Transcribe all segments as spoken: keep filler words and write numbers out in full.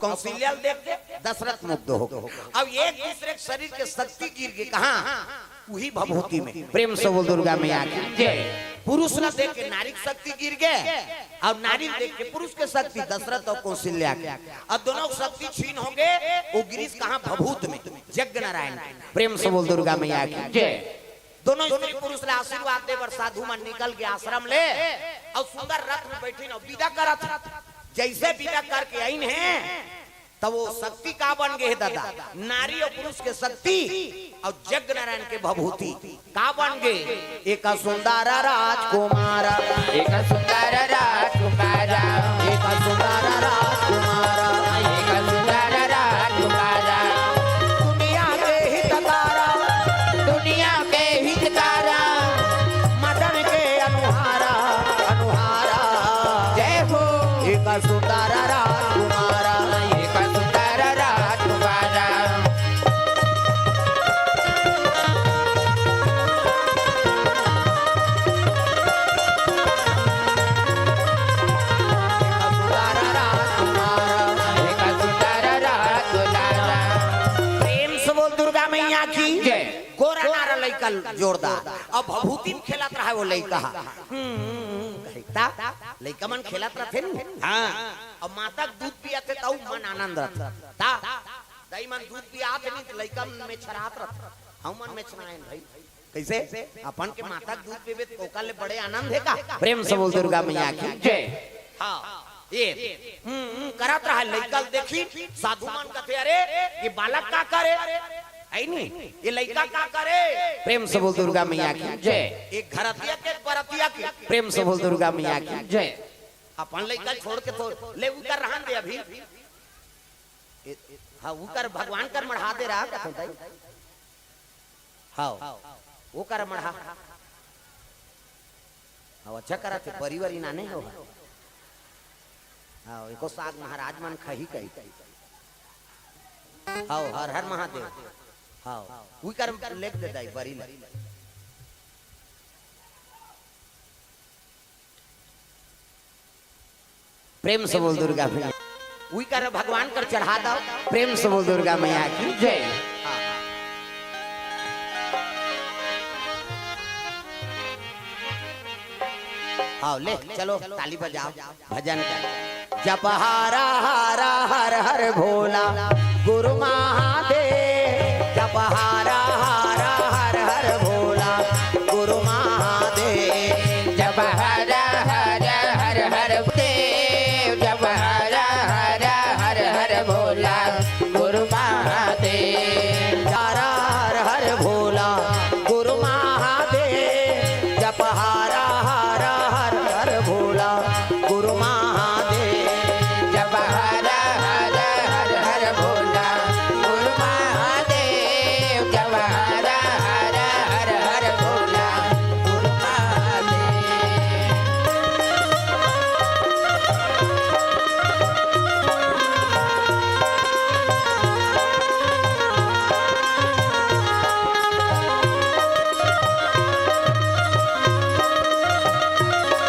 कौशल्या ल देख के दशरथ मुग्ध हो गे। अब एक दूसरे के शरीर के शक्ति गिर गे, कहाँ? उही भभूति में। प्रेम से बोल दुर्गा मैया की जय। पुरुष ला देख के नारी के शक्ति गिर गे, अउ नारी ला देख के पुरुष के शक्ति, दशरथ अउ कौशल्या के। अब दोनों के शक्ति छीन हो गे, वो गिरिस कहाँ? भभूत में, जग नारायण। प्रेम से बोल दुर्गा मैया की जय। दोनों स्त्री पुरुष ला आशीर्वाद दे बर साधु मन निकल गे आश्रम ले, अउ सुंदर रथ में बैठिन अउ विदा करत हे। जइसे विदा करके आइन हे, त वो शक्ति का बन गे हे दादा? नारी अउ पुरुष के शक्ति अउ जग नारायण के भभूति का बन गे? एक सुंदर राजकुमार, एक सुंदर राजकुमार, एक सुंदर राजकुमार, एक सुंदर राजकुमार। दुनिया के हितकारा, दुनिया के हितकारा, मदन के अनुहारा, अनुहारा। जय हो। एक सुंदर राजकुमार, एक सुंदर राजकुमार। प्रेम से बोल दुर्गा मैया की जय। गोरा नारा लइका जोरदार। अब भभूति में खेलत रहा वो लइका। हम्म, कहिता, लइका मन खेलत रथे न। हाँ। अब माता के दूध पियाथे त उ मन आनंद रथे। ता, दाई मन दूध पियाथे नहीं त लइका मन मेछरात रथे। हम मन मेछराएन भाई। कइसे? अपन के माता के दूध पीबे त ओकर ले बड़े आनंद हे का? प्रेम से बोल दुर्गा मैया की जय। हाँ, ये, हम्म, हम्म, करत रहा, लइका ल देखिन, साधु मन कथे, "अरे, ये बालक का करे? है नी? ये लइका का करे?" प्रेम से बोल दुर्गा मैया की जय। एक घरतिया के, एक बरतिया के। प्रेम से बोल दुर्गा मैया की जय। अपन लइका छोड़ के तो ले उकर रहन दे अभी। ए, हाँ, उकर भगवान कर मढ़ा दे रहा, कथन दाई। हाँ, वो कर मढ़ा। हाँ, अच्छा करा थे, परिवार इनाने हो। हाँ, एको साग महाराज मन खही कही। हाँ, हर हर महादेव। हाँ, उकर लेग दे दाई, बरी ले। प्रेम से बोल दुर्गा मैया। उही कर भगवान कर चढ़ा दो। प्रेम से बोल दुर्गा मैया की जय। आओ ले चलो ताली बजाओ भजन कर। जप हारा हारा हर हर भोला गुरु महादेव। जप हारा हारा हर हर भोला गुरु महादेव। जप हर हर हर हर देव, जप हर हर हर हर भोला गुरु महादेव। हर हर हर भोला गुरु महादेव। जप हर हर हर हर भोला गुरु महादेव। जप हर हर हर हर भोला गुरु महादेव। जप हर हर हर हर भोला गुरु महादेव। जप हर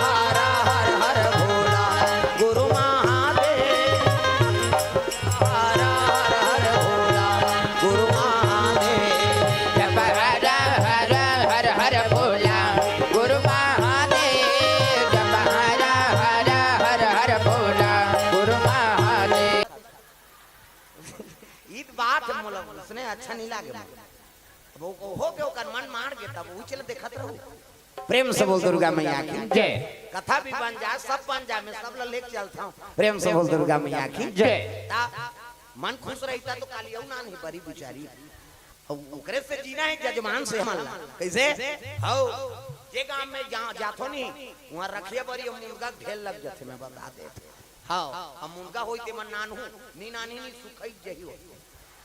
हर हर हर भोला गुरु महादेव। हर हर हर भोला गुरु महादेव। जप हर हर हर हर भोला गुरु महादेव। जप हर हर हर हर भोला गुरु महादेव। ईद बात है मोला, उसने अच्छा नहीं लागे मोला। अब वो हो के ओकर मन मार के तब उचल देखत रहू। प्रेम से बोल दुर्गा मैया की जय। कथा भी बन जाए, सब बन जाए, मैं सब ला लेके चलता हूँ। प्रेम से बोल दुर्गा मैया की जय। ता मन खुश रहता तो काली अउ नान ही बरी बिचारी। अब ओकरे से जीना है जजमान से हमन ला। कैसे? हौ, जे गांव में जा, जाथो नहीं, वहाँ रखिया बरी अउ मुनगा के ढेर लग जाथे, मैं बता देत। हाँ, अब मुनगा होई ते मन नानहू, नी नानी नी सुखई जही हो।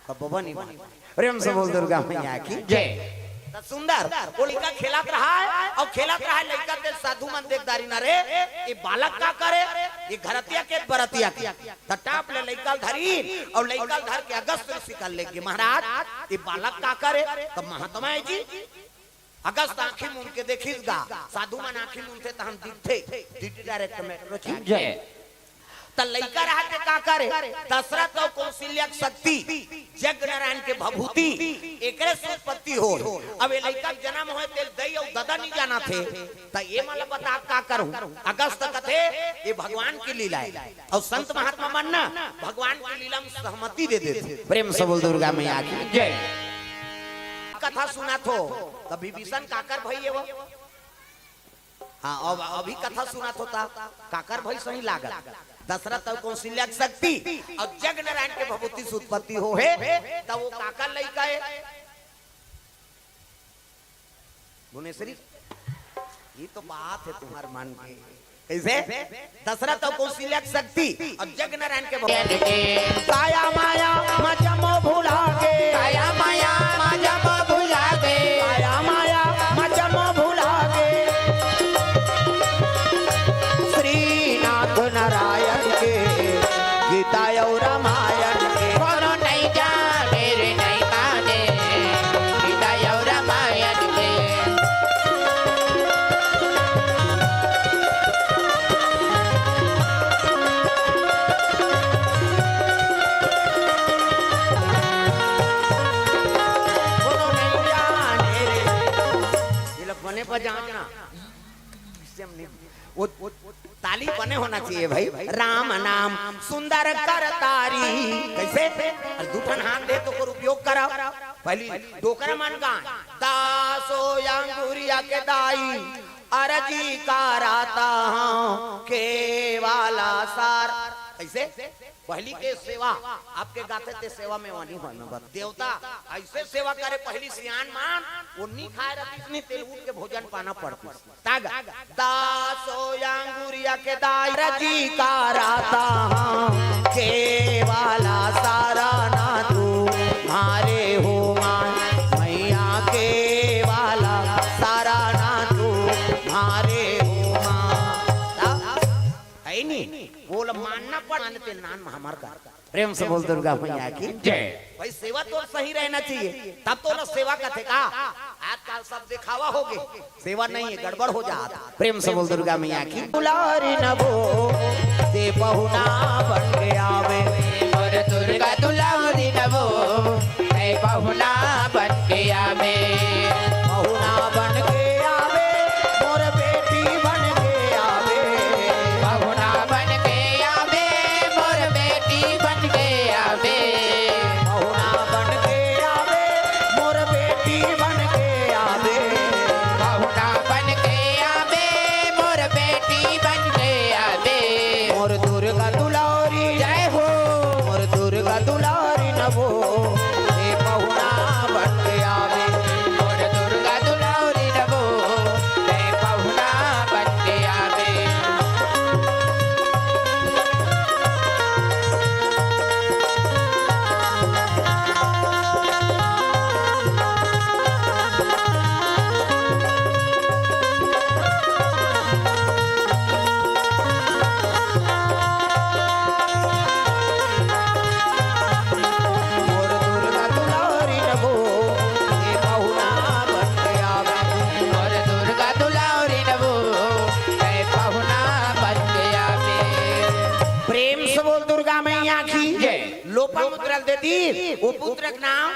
कबो बनी बात। प्रेम से बोल दुर्गा मैया की जय। त सुंदर, वो लइका खेलत रहा है, अउ खेलत रहा है, लइका ते साधु मन देख डारिन, "अरे, ये बालक का करे? ये घरतिया के बरतिया के।" त टाप ले लइका ल धरिन, अउ लइका ल धर के अगस्त ऋषि कर लेगे, "महाराज, ये बालक का करे?" त महात्मा है जी, अगस्त आंखी मूंद के देखिस गा, साधु मन आंखी मूंदथे तहन दिखथे, डीडी डायरेक्ट मेट्रो चाही। जय। त लइका रहा के का करे? दशरथ अउ कौशल्या के शक्ति, जग नारायण के भभूति, एकरे से उत्पत्ति होय। अब ए लइका के जनम होय तेला दई अउ ददा नइ जानथे, त ए मन ल बता का करहूं? अगस्त कथे, ए भगवान के लीला हे। अउ संत महात्मा मन ना भगवान के लीला म सहमति दे देथे। प्रेम से बोल दुर्गा मैया की जय। कथा सुनत हो, त विभीषण काकर भई हे वो? हाँ, अब अभी कथा सुनत हो त काकर भई सही लागत? दशरथ अउ कौशल्या के शक्ति अउ जग नारायण के भभूति से उत्पत्ति होहे, त वो काकर लइका हे? भुवनेश्वरी, ये तो बात है तुम्हारे मन की। कैसे? दशरथ अउ कौशल्या के शक्ति अउ जग नारायण के भगवान। काया माया मजमो भुला गे। काया माया मजमो भुला गे। काया माया मजमो भुला गे। श्री नाथ नारायण के गीता अउ रामायण के। कोनो नइ जाने रे नइ माने, गीता अउ रामायण के। कोनो नइ जाने रे। ये लोग बने बजाओ ना। वो, वो ताली बने होना चाहिए भाई। राम नाम सुंदर करतारी। कैसे? अरे दू ठन हाथ दे तो ओकर उपयोग करा। पहली डोकरा मन का दासो अंगुरिया के दाई, अरजी कराता हूँ केवाला सार। कैसे? पहली के सेवा आपके गाथे ते सेवा में वानी होय में बत। देवता ऐसे सेवा करे, पहली सियान मान, वो नी खाए रहती, इतनी तेल उठ के भोजन पाना पड़ती। तागा। दासो अंगुरिया के दाई, अरजी कराता हूँ केवाला सारा ना तू मारे हो मान, मैया केवाला सारा ना तू मारे हो मान। ता-, है नी, वो ला मानना पड़, मानते नान में हमार का। प्रेम से बोल दुर्गा मैया की जय। भाई सेवा तो सही रहना चाहिए, तब तो ना सेवा कथे का। आजकल सब दिखावा हो गे, सेवा नहीं है, गड़बड़ हो जात। प्रेम से बोल दुर्गा मैया की। दुलारी नभो ते पहुना बन के आवे। मोर दुर्गा दुलारी नभो ते पहुना बन के आवे। पहुना बन के आवे, मोर बेटी बन के आवे। पहुना बन के आवे, मोर बेटी बन के आवे। पहुना बन के आवे, मोर बेटी बन के आवे। पहुना बन के आवे, मोर बेटी बन के आवे। मोर दुर्गा दुलारी जय हो। मोर दुर्गा दुलारी नभो ते पहुना बन के आवे। मोर दुर्गा दुलारी नभो ते पहुना बन के आवे। मोर दुर्गा दुलारी नभो ते पहुना बन के आवे। मोर दुर्गा दुलारी नभो ते पहुना बन के आवे। प्रेम से बोल दुर्गा मैया की जय। लोपामुद्रा दे दी, वो पुत्र के नाम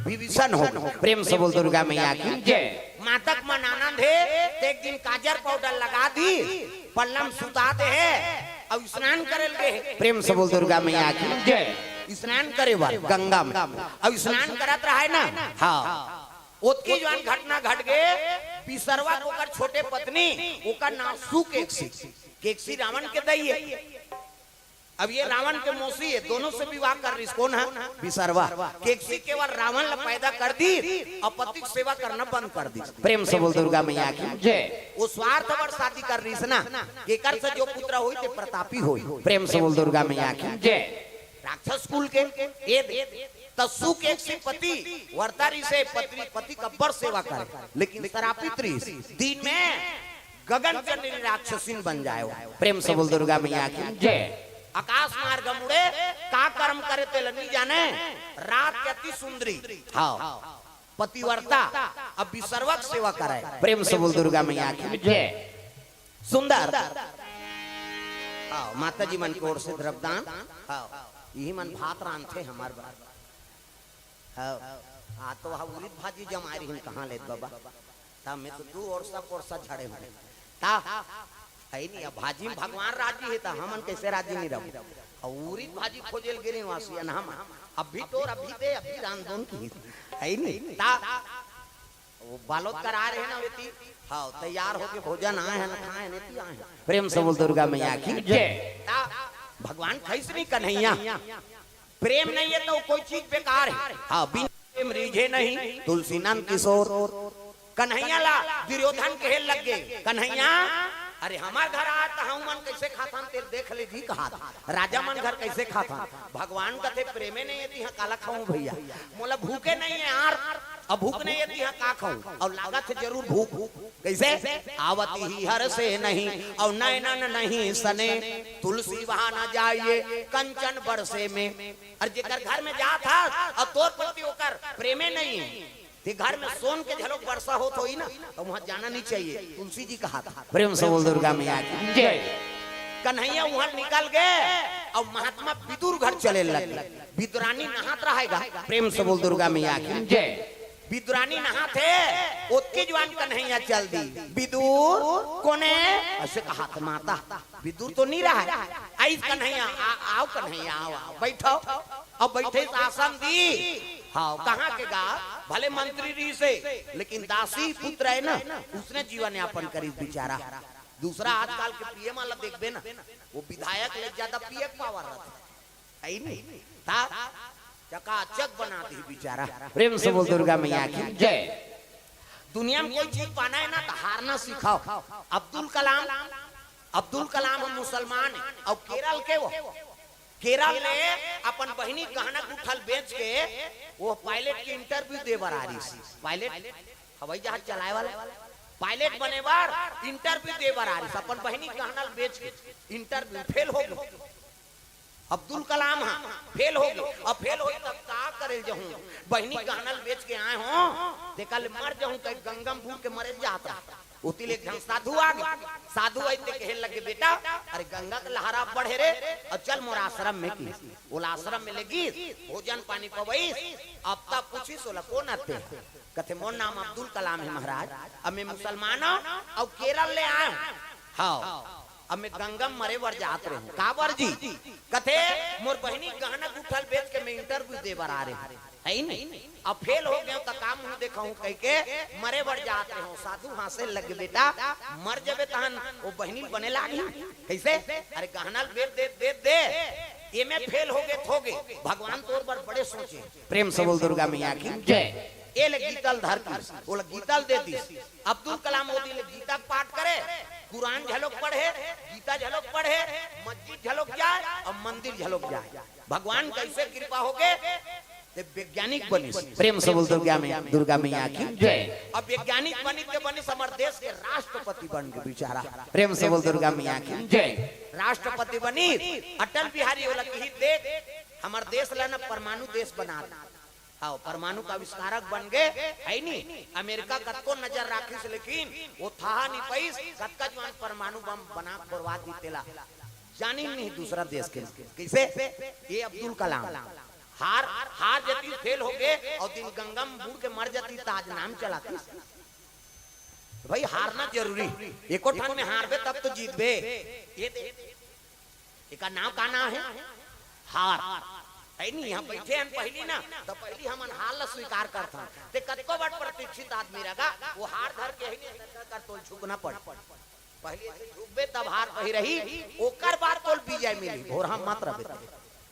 विभीषण हो। प्रेम से बोल दुर्गा मैया की जय। मातक मन आनंद हे, ते एक दिन काजर पाउडर लगा दी, पल्लम सुता दे हे, अउ स्नान करे लगे हे। प्रेम से बोल दुर्गा मैया की जय। स्नान करे बर गंगा में, अउ स्नान करत रहे ना, हाँ, ओतकी जवान घटना घट गे। बिसरवा के ओकर छोटे पत्नी, ओकर नाम सुकेकसी, केकसी रावण के दई हे। अब ये रावण के मौसी हे, दोनों से विवाह कर रहीस। कोन हे? बिसरवा। केकसी केवल रावण ला पैदा कर दी अउ पति के सेवा करना बंद कर दी। प्रेम से बोल दुर्गा मैया की जय। वो स्वार्थ बर शादी कर रहीस ना, केकर से जो पुत्र होई ते प्रतापी होई। प्रेम से बोल दुर्गा मैया की जय। राक्षस कुल के ये दे, त सुकेकसी पति व्रता रहीस, पति, पति के अब्बड़ सेवा करे, लेकिन श्रापित रहीस। दिन में गगन चंद्री राक्षसिन बन जाए। प्रेम से बोल दुर्गा मैया की जय। आकाश मार्ग मुड़े, का कर्म करे तेला नी जाने, रात के अति सुंदरी। हाँ। पतिव्रता, अब विसर्वक सेवा करे। प्रेम से बोल दुर्गा मैया की जय। सुंदर। हाँ, माता जी मन के ओर से द्रव्यदान। हाँ, यही मन भात रांधथे हमर बर। हाँ, आ तो हा उरिद भाजी जमाय रहिन कहाँ ले बाबा। ता मैं तो दू ओरसा पोरसा झड़े हूँ। ता है नहीं, अब भाजी में भगवान राजी है, ता हमन कैसे राजी नहीं रहू? और उरिद भाजी खोजे ल गेली वहाँ से, हम अभी तोर अभी दे, अभी रांधोन की है नहीं। ता वो बालोद करा रहे ना वेती, हाँ, तैयार होके भोजन आए हैं, ना खाए हैं, नेती आए हैं। प्रेम से बोल दुर्गा मैया की जय। ता भगवान खैसनी कन्हैया, प्रेम नहीं है तो कोई चीज बेकार है। हाँ, बिन प्रेम रीझे नहीं तुलसी नंद किशोर। कन्हैया ला दुर्योधन कहे लग गए, "कन्हैया, अरे हमार घर आ तो हम मन कैसे खाथन, तेल देख ले जी," कहा था। राजा मन घर कैसे खाथन? भगवान कथे, "प्रेमे नहीं है तो यहाँ काला खाऊं भैया, मोला भूखे नहीं है यार, अब भूख नहीं है तो यहाँ का खाऊं?" और लागत है जरूर भूख। कैसे? "आवत ही हर से नहीं, और नैनन नहीं सने, तुलसी वहां न जाइए, कंचन बरसे में।" और जेकर घर में जात हस, अब तोर प्रति ओकर प्रेमे नहीं है, ते घर में सोन के झलक वर्षा होत होई ना, तो वहां जाना नहीं चाहिए। तुलसी जी कहा था। प्रेम से बोल दुर्गा मैया की जय। कन्हैया वहां निकल गए और महात्मा विदुर घर चले लगे। विदुरानी नहात रहेगा। प्रेम से बोल दुर्गा मैया की जय। विदुरानी नहात है, ओतके जुआन कन्हैया चल दी। "विदुर कोने?" ऐसे कहा था माता। विदुर तो नहीं रहा है। "आई कन्हैया, आ, आओ कन्हैया, आओ, आओ, बैठो।" अब बैठे तो आसन दी। हाँ, कहाँ के गा? भले मंत्री रहिसे, लेकिन दासी पुत्र है ना, उसने जीवन यापन करी बेचारा। दूसरा आजकल के पीएम वाला देखबे ना, वो विधायक ले ज्यादा पीएम पावर रहता है, है नहीं? ता चकाचक बना दी बेचारा। प्रेम से बोल दुर्गा मैया की जय। दुनिया में कोई चीज पाना है ना, तो हारना सिखाओ। अब्दुल कलाम, अब्दुल कलाम हम मुसलमान हैं, और केरल के वो, केरल में अपन बहिनी गहना गुठल बेच के वो पायलट के इंटरव्यू दे बर आ रही थी। पायलट, हवाई जहाज चलाए वाला, पायलट बने बर इंटरव्यू दे बर आ रही थी। अपन बहिनी गहना बेच के इंटरव्यू फेल हो गई। अब्दुल कलाम हा फेल हो गए। अब फेल हो तब का करे जहूं? बहिनी गहना बेच के आए हो, तेकर ले मर जहूं, कहीं गंगा में बूड़ के मरे जात रहा। ओती ले एक झन साधु आ गए। साधु आई ते कहे लगे, "बेटा, अरे गंगा के लहरा बढ़े रे, और चल मोर आश्रम में की।" ओला आश्रम में ले गीस, भोजन पानी पवईस। अब तब पूछिस ओला, "कौन आते?" कथे, "मोर नाम अब्दुल कलाम है महाराज, अब मैं मुसलमान हूँ और केरल ले आया हूँ। हाँ, अब मैं गंगा में मरे बर जात रहे हूँ।" "काबर जी?" कथे, "मोर बहिनी गहना गुठल बेच के मैं इंटरव्यू दे बर आ रहे हूँ, है नहीं? अब फेल हो गए तो का मुंह देखा हूँ कह के मरे बर जात रहे हूँ।" साधु हाँसे लगे, "बेटा, मर जबे तहन वो बहिनी बने लागी।" "कैसे?" "अरे गहना बेच दे, दे, दे, ये में फेल हो गए, हो गए, भगवान तोर बर बड़े सोचे।" प्रेम से बोल दुर्गा मैया की जय। ये ले गीतल धर की, वो ले गीतल दे दी। अब्दुल कलाम मोदी ले गीता पाठ करे, कुरान झलक पढ़े, गीता झलक पढ़े, मस्जिद झलक जाए और मंदिर झलक जाए। भगवान कैसे कृपा हो गए, ते वैज्ञानिक बनिस। प्रेम से बोल दुर्गा मैया, दुर्गा मैया की जय। अब वैज्ञानिक बनिस ते बनिस, हमर देश के राष्ट्रपति बन के बेचारा। प्रेम से बोल दुर्गा मैया की जय। राष्ट्रपति बनिस, अटल बिहारी ओला कही, "देख, हमर देश ला ना परमाणु देश बना दे।" हाँ, परमाणु का आविष्कारक बन गए, है नी? अमेरिका कतको नजर राखिस, लेकिन वो थाह नहीं पाइस, कतका जुआन परमाणु बम बना बर्बाद दी तेला। जानी नहीं दूसरा देश के। कैसे? ये अब्दुल कलाम। हार, हार जती फेल हो गए और दिन गंगा में बूड़ के मर जाती, ताज नाम चलाती। भाई, हारना जरूरी। एको ठन में हारबे तब तो जीतबे। ये दे, एका नाम का नाम है? हार। है नहीं, हम बैठे हन पहली ना, तो पहली हमन हार ला स्वीकार करथन। ते कतको बड़ प्रतीक्षित आदमी रहेगा, वो हार धर के ही नहीं कर, कर तो झुकना पड़। पहली से झुकबे तब हार पही रही, ओकर बाद तोल विजय मिली। भोरहा मत रहे।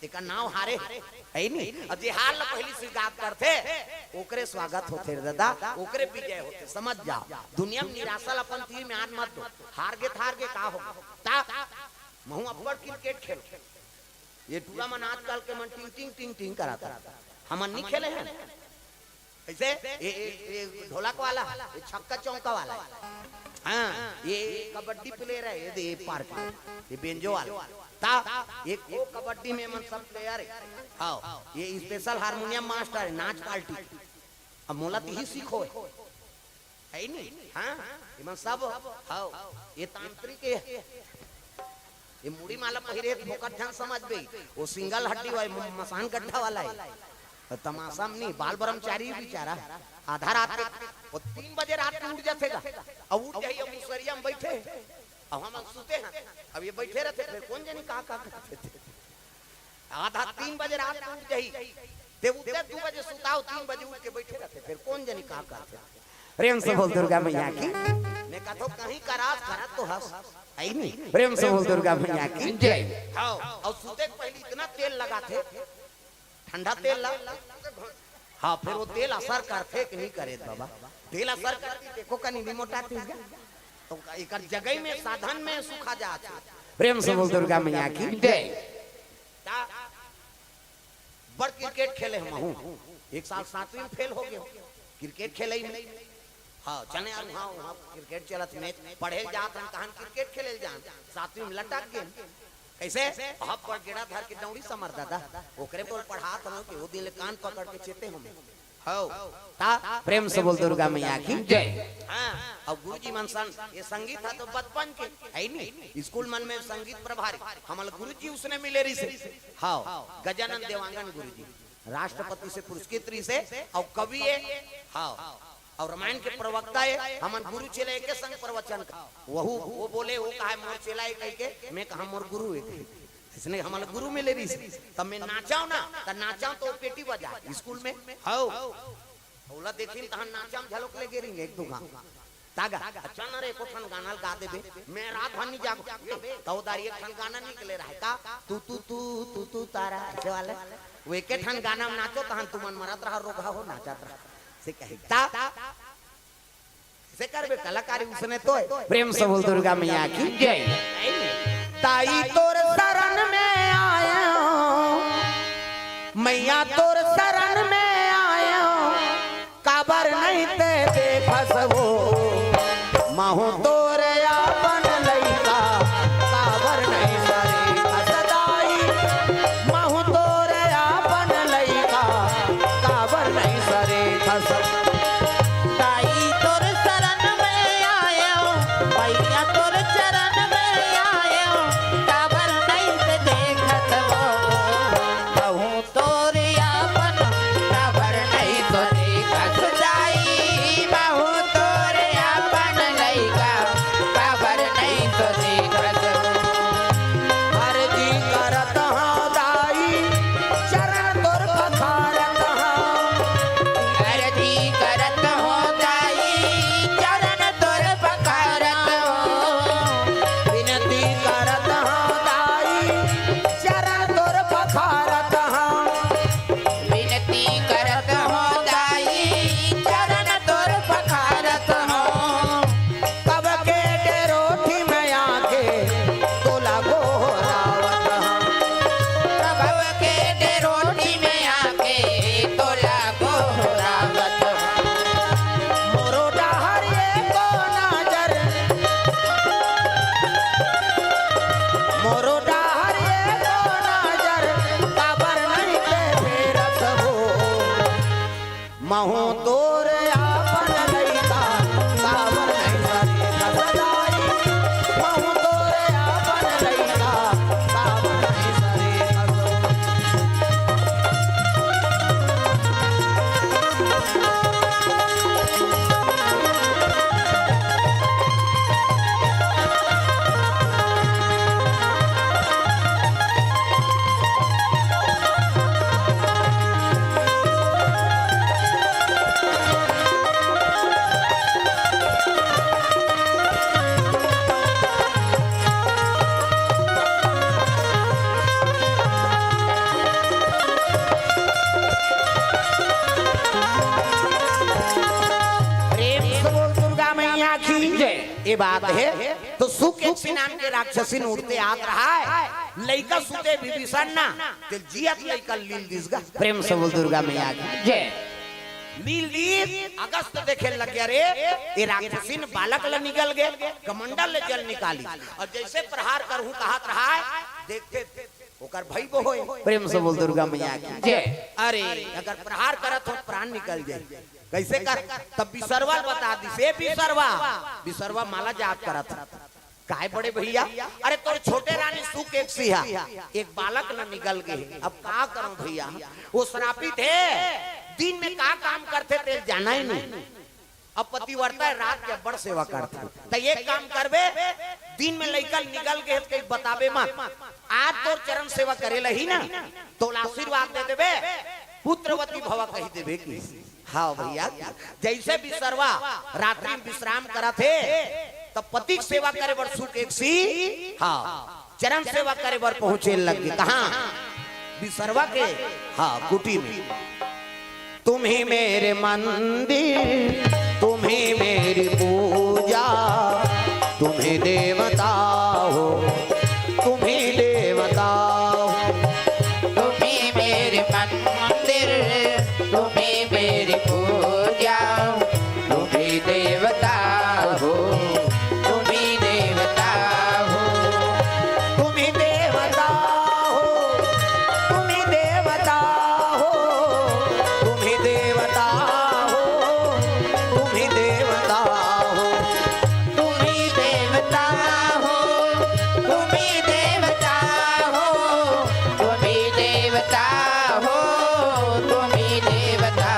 तेकर नाम हारे है नहीं। अब जे हार ला पहली स्वीकार करथे, ओकरे स्वागत होथे रे दादा, ओकरे विजय होथे। समझ जाओ, दुनिया में निराशा ला अपन तीर में आन मत दो। हार गे त हार गे, का हो गे? ता महू अब्बड़ क्रिकेट खेल। ये टूरा मन आजकल के मन टिंग टिंग टिंग टिंग कराता। हमन नहीं खेले हैं। कैसे? ये, ये, ये ढोलक वाला, ये छक्का चौका वाला। हाँ, ये कबड्डी प्लेयर है, ये दे, ये पार्क, ये बेंजो वाला। ता, ये को कबड्डी में मन सब प्लेयर है। हाँ, ये स्पेशल हारमोनियम मास्टर है, नाच पार्टी। अब मोला तिही सीखो है, है नी? हाँ, एमन सब, हाँ, ये तांत्रिक है। ये मुड़ी माला पहिरे त फोकट झन समझ बे, वो सिंगल हड्डी वाला, म-, मसान गड्ढा वाला है। त तमाशा में नहीं, बाल ब्रह्मचारी बेचारा आधा रात के, वो तीन बजे रात के उठ जाथे गा, अब उठ जाही, अब मुसरिया में बैठे, अब हम सुते हैं, अब ये बैठे रहते, फिर कौन जानी का का करते थे। आधा तीन बजे रात के उठ जाही, ते उठे दू बजे सुताओ, तीन बजे उठ के बैठे रहते, फिर कौन जानी का करते। प्रेम से बोल दुर्गा मैया की। मैं कथो कहीं करास करत तो हस, आई नहीं। प्रेम से बोल दुर्गा मैया की जय। हाँ, और सुते के पहले इतना तेल लगाथे, ठंडा तेल ला। हाँ, फिर वो तेल असर करथे कि नहीं करे बाबा? तेल असर करती, देखो कनी भी मोटा तीस गा। तो एकर जगह में, साधन में सुखा जाथे। प्रेम से बोल दुर्गा मैया की जय। का बड़ क्रिकेट खेले हम हूँ, एक साल सातवीं में फेल हो गए क्रिकेट खेले में। हाँ, चने यार, वहाँ, वहाँ क्रिकेट चलत, मैच पढ़े ल जात रहन, कहान क्रिकेट खेले ल जान, सातवीं में लटक गए। कैसे? अब बड़ गेड़ा धर के दौड़ी समर दादा, ओकरे बोल पढ़ात हूँ कि वो दिन ले कान पकड़ के चेते हूँ मैं। हो, ता प्रेम से बोल दुर्गा मैया की जय। हाँ, अब गुरुजी मन सन, ये संगीत है तो बचपन के, है नी? स्कूल मन में संगीत प्रभारी, हमल गुरुजी उसने मिले रही से। हाँ, गजानन देवांगन गुरुजी, राष्ट्रपति से पुरस्कृत रही से, और कवि है, हाँ, और रामायण के प्रवक्ता है, हमन गुरु चेला एके संग प्रवचन का। वहू, वो बोले, वो कहा मोर चेला है कह के, मैं कहा मोर गुरु है। इसने हमन गुरु मिले रही से, तब मैं नाचाओ ना, त नाचाओ तो पेटी बजा, स्कूल में, हो। ओला देखिन तहन नाचा में झलक ले गे रही एक दो गाँव। तागा, अच्छा न रे, एको ठन गाना ल गा देबे, मैं रात भर नहीं जागो। तो उधारी एक ठन गाना निकले रहे का, तू, तू, तू, तू, तू, तारा, ऐसे वाले। वो एके ठन गाना में नाचो, तहन तुमन मरत रहा, रोगहा हो, नाचत रहा। से कहे, ता, से करबे कलाकारी उसने तो है। प्रेम से बोल दुर्गा मैया की जय। ताई तोर शरण में आया, मैया तोर शरण में आया, काबर नहीं ते देखस वो, महू तोर आपन लइका, काबर नहीं सरे खस दाई, महू तोर आपन लइका, काबर नहीं सरे खस। ताई तोर शरण में आयो, भैया तोर चरण में आयो, काबर नहीं ते देखत वो, महू तोर आपन, काबर नहीं तो देखत दाई, महू तोर आपन लइका, काबर नहीं तो देखत वो। अर्जी करत हौं दाई, चरण तोर पखारत हौं। अर्जी करत हौं दाई, चरण तोर पखारत हौं। विनती करत हौं दाई, चरण तोर पखारत हौं। विनती करत हौं दाई, चरण तोर पखारत हौं। कब के डेरोठी में आके तोला गोहरावत हौं। कब के डेरोठी में आके तोला गोहरावत हौं। मोरो डाहर एको नजर, मोरो डाहर एको नजर, काबर नहीं ते फेरत हो। महू तोर आपन लइका, काबर नहीं सरे खस दाई। महू तोर आपन लइका, काबर नहीं सरे खस। प्रेम से बोल दुर्गा मैया की जय। ये बात है। तो सुकेक्षी नाम के राक्षसी उड़ते आत रहा है, लइका सुते विभीषण ना, ते जियत लइका लील दिस गा। प्रेम से बोल दुर्गा मैया की जय। लील दिस, अगस्त देखे लग गया रे, ये राक्षसीन बालक ल निकल गए, कमंडल ले जल निकाली, और जैसे प्रहार करहूं कहत रहा है, देखते ओकर भई बो होए। प्रेम से बोल दुर्गा मैया की जय। अरे अगर प्रहार करत हो प्राण निकल जाए, कइसे कर? तब बिसरवा ल बता दिस, "ए बिसरवा, बिसरवा माला जाप करत हे।" "काय बड़े भइया?" "अरे तोर छोटे रानी सुख एकसी हा, एक बालक न निगल गे हे। अब का करंव भइया, ओ सरापित हे, दिन में का काम करथे तेला जानय नहीं। अब पतिव्रता हे, रात के अब्बड़ सेवा करथे। त एक काम करबे, दिन में लइका निगल गे हे त कहीं बताबे मत, आज तोर चरण सेवा करे ल आही ना, तोला आशीर्वाद दे देबे, पुत्रवती भवा कहि देबे।" कि हाँ भइया, जइसे बिसरवा रात्रि में विश्राम करत हे, त पति के सेवा करे बर सुख एकसी, हाँ, चरण सेवा करे बर पहुंचे लग गे। कहाँ? बिसरवा के, हाँ, कुटी में। "तुम ही मेरे मंदिर, तुम ही मेरी पूजा, तुम ही देवता हो, तुम ही देवता हो।" "तुम ही मेरे मंदिर, तुम ही मेरी पूजा, तुम ही देवता हो, तुम ही देवता हो।" "तुम ही देवता हो, तुम ही देवता हो, तुम ही देवता हो, तुम ही देवता हो।" "तुम ही देवता हो, तुम ही देवता हो, तुम ही देवता हो, तुम ही देवता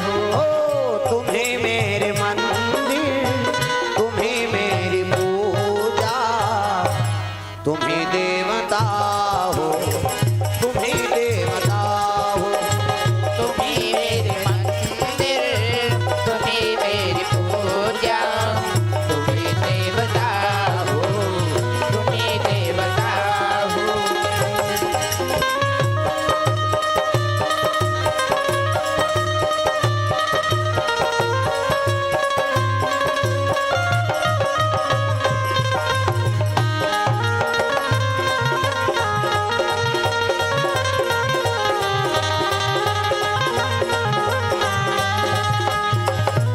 हो।" "ओ, तुम ही मेरे मंदिर, तुम ही मेरी पूजा, तुम ही देवता हो, तुम ही देवता हो।" "तुम ही मेरे मंदिर, तुम ही मेरी पूजा, तुम ही देवता हो, तुम ही देवता हो।"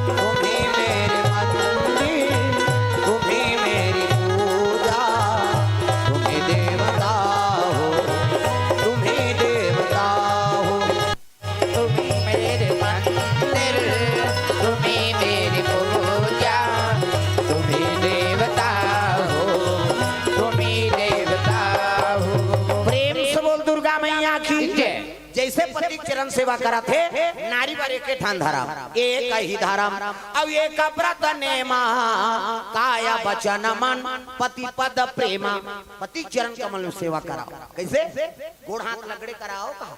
"तुम ही मेरे मंदिर, तुम ही मेरी पूजा, तुम ही देवता हो, तुम ही देवता हो।" "तुम ही मेरे मंदिर, तुम ही मेरी पूजा, तुम ही देवता हो, तुम ही देवता हो।" प्रेम से बोल दुर्गा मैया की जय। जइसे पति के चरण सेवा करत हे, नारी बर एके ठन धरम, एक ही धरम, अउ एक व्रत नेमा, काया बचन मन, पति पद प्रेमा। पति के चरण कमल में सेवा कराओ। कइसे? गोड़ हाथ लगड़े कराओ, कहा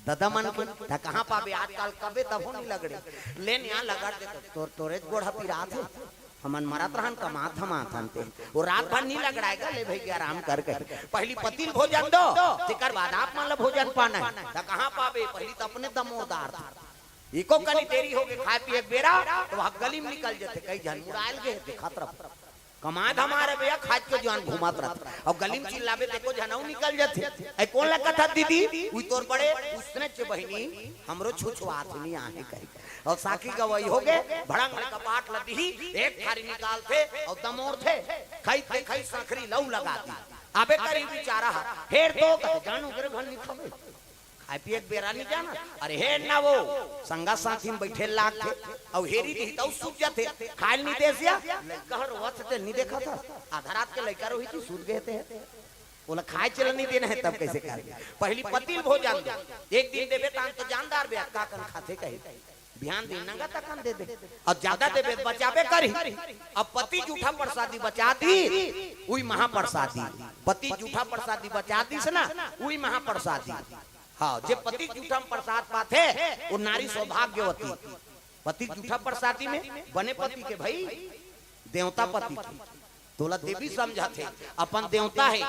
ददा मन के, त कहाँ पाबे आजकल, कबे तभो नहीं लगड़े। ले न यहाँ लगड़ दे, तोर, तोरेच गोड़ ह पिरात हे। हमन मरत रहन, कमात धमात हन ते। ओ रात भर नहीं लगड़ाय गा, ले भई के आराम कर कहि। पहिली पति ल भोजन दो, तेकर बाद आप मन ल भोजन पाना हे। त कहाँ पाबे, पहिली त अपने दमोरदार थे। एको कनी देरी होगे खाय पिये के बेरा, त वहाँ गली में निकल जथे, कई झन मुड़ायल गे, देखत रह। कमाय धमाय रहे भइया, खाय के जुआन घूमत रह। अउ गली में चिल्लाबे, त एको झन अउ निकल जथे। "ए कोन ल कथस दीदी?" "उही तोर बड़े।" "उसने च बहिनी, हमरो छुछुआत नहीं आहे," कहि। अउ साखी गवई होगे, भड़ंग ले कपाट ल दिही, एक थारी निकालथे अउ दमोरथे, खई ते खई, संखरी लऊ लगा दी। अबे करी बिचारा ह, हेर तो कथे, "जानू करे घर निकलबे, खाय पिये के बेरा नहीं जाना।" अरे हेर ना वो, संगा साथी में बइठे लागथे, अउ हेरी दिही त अउ सूझ जथे, "खाय ल नहीं देस या, लइका ह रोवत हे ते नहीं देखत हस, आधा रात के लइका रोही त सूत गे ते।" ओला खाय चला नहीं देना हे, तब कइसे कर? पहिली पति ल भोजन दो। एक दिन देबे, तान तो जानदार बे, का कन खाथे कही। बिहान दिन नंगा तकन दे दे। अउ जादा देबे त बचाबे करही। अब पति जूठा प्रसादी बचा दी, उही महाप्रसादी। पति जूठा प्रसादी बचा दिस ना, उही महाप्रसादी। हाँ, जे पति जूठा में प्रसाद पाथे, वो नारी सौभाग्यवती। पति जूठा प्रसादी में बने पति के भई, देवता पति के। तोला देवी समझत हे, अपन देवता हे,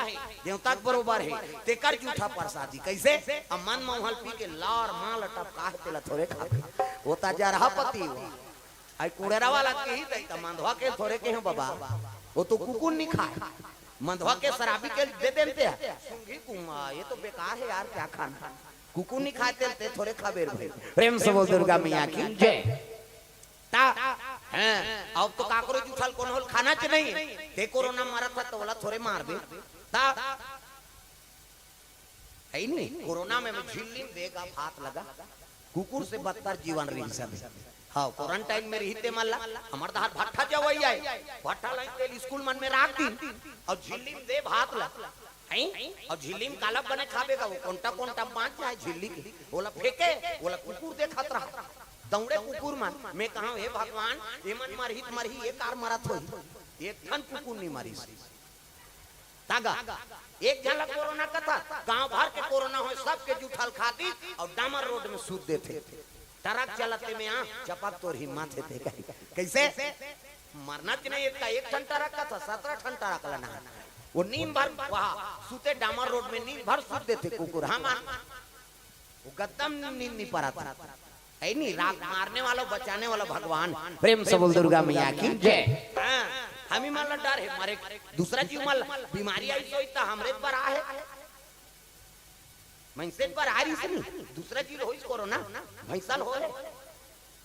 देवता के बरोबर हे, तेकर जूठा प्रसादी। कइसे? अब मन मउहा ल पी के लार माल टपका हे, तेला थोरे खाबे। ओ त जरहा पति हो। आई कुड़ेरा वाला के ही दई, त मंधवा के थोरे केहेंव बबा। ओ तो कुकुर नहीं खाय। मंधवा के सराबी के दे देन ते। सूंघी कुमा, ये तो बेकार हे यार, क्या खाना? कुकुर नहीं खाय तेला, ते थोरे खाबे रे भई। प्रेम से बोल दुर्गा मैया की जय। त, हैं, अब तो काकरो जूठा ल कोनो ल खाना च नहीं। ते कोरोना मरत हे त ओला थोरे मारबे। त, हे नहीं, कोरोना में, में झिल्ली में बेगा हाथ लगा। कुकुर से बदतर जीवन रहिस हे। हाँ, क्वारंटाइन में रहिते मन ला, हमर दहार भट्ठा जवई आय, भट्ठा लाइन तेल स्कूल मन में राख दिन, अउ झिल्ली में दे भात ला, हैं? अउ झिल्ली में काला बने खाबे का, वो कोंटा कोंटा बांच जाय झिल्ली के, ओला फेंके, ओला कुकुर देखत रहा, दौड़े कुकुर मन। मैं कहा, हे भगवान, एमन मरही त मरही, ये कार मरत होही, एक ठन कुकुर नहीं मरिस। तागा, एक झन ला कोरोना कथा, गांव भर के कोरोना होय, सबके जूठल खा दिस अउ डामर रोड में सूत देथे। ट्रक चलत हे में आ, चपक तोर हिम्मत हे ते कही। कइसे? मरना च नहीं, एक का एक ठन ट्रक कथा, सतरा ठन ट्रक लाना हे। वो नींद भर वहा सूते डामर रोड में, नींद भर सूत देथे कुकुर। हाँ, मार। वो गद्दा म नींद नहीं परत। है नी, राख मारने वाला, बचाने वाला भगवान। प्रेम से बोल दुर्गा मैया की जय। हाँ, हमी मन ला डर हे, मारे दूसरा जीव मन ला बीमारी आइस होही त हमरे बर आहे। मइनसे बर आ रहिस नी, दूसरा जीव होइस कोरोना, भैंसा ल होय।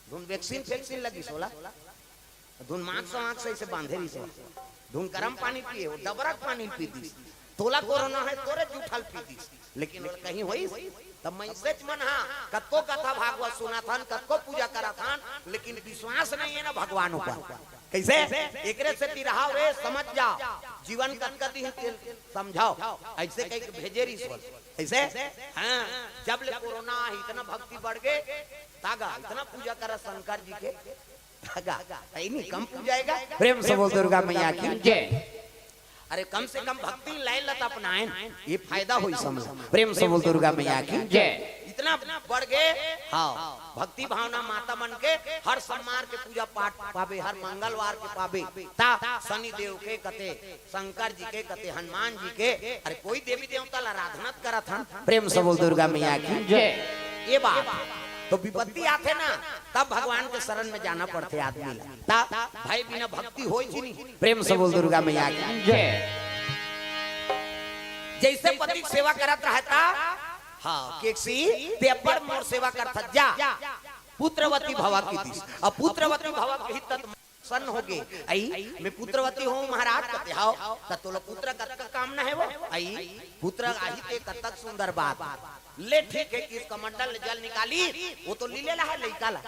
धुन वैक्सीन फैक्सीन लगिस ओला। धुन मास्क वास्क अइसे बांधे रहिस हे। धुन गरम पानी पिए, वो डबरा के पानी पी दिस। तोला कोरोना हे, तोरे जूठल पी दिस। लेकिन ओला कहीं होइस? त मइनसेच मन हा कतको कथा भागवत सुनत हन, कतको पूजा करत हन, लेकिन विश्वास नहीं हे ना भगवान ऊपर। कइसे? एकरे सेती रहा रे, समझ जा, जीवन कतका दिन तेल समझाओ, अइसे कहिके भेजे रहिस हे। कइसे? हाँ, जब ले कोरोना आही, इतना भक्ति बढ़ गे, तागा, इतना पूजा करा शंकर जी के, तागा, तई नहीं कम पूजा हे गा। प्रेम से बोल दुर्गा मैया की जय। अरे, कम से कम भक्ति लाइन ला त अपनाएन, ये फायदा होइस हमला। प्रेम से बोल दुर्गा मैया की जय। इतना बढ़ गे, हाँ, भक्ति भावना माता मन के हर सोमवार के पूजा पाठ पाबे, हर मंगलवार के पाबे, त शनि देव के कते, शंकर जी के कते, हनुमान जी के, अरे कोई देवी देवता ला आराधना त करत हन। प्रेम से बोल दुर्गा मैया की जय। ये बात तो विपत्ति आथे ना, तब भगवान के शरण में जाना पड़थे आदमी ला। त भाई बिना भक्ति होय जी नहीं। प्रेम से बोल दुर्गा मैया की जय। जइसे पति के सेवा करत रहता, हाँ, केकसी, ते अब्बड़ मोर सेवा करथस जा, पुत्रवती भवा कहि दिस। अब पुत्रवती भवा कहिस त प्रसन्न होगे। अई, मैं पुत्रवती हों महाराज, कथे हव, त तोला पुत्र कतका कामना हे वो? अई, पुत्र आही ते कतक सुंदर बात। ले ठीक हे, किस कमंडल ले जल निकाली, वो तो लीले ला हे लइका ला।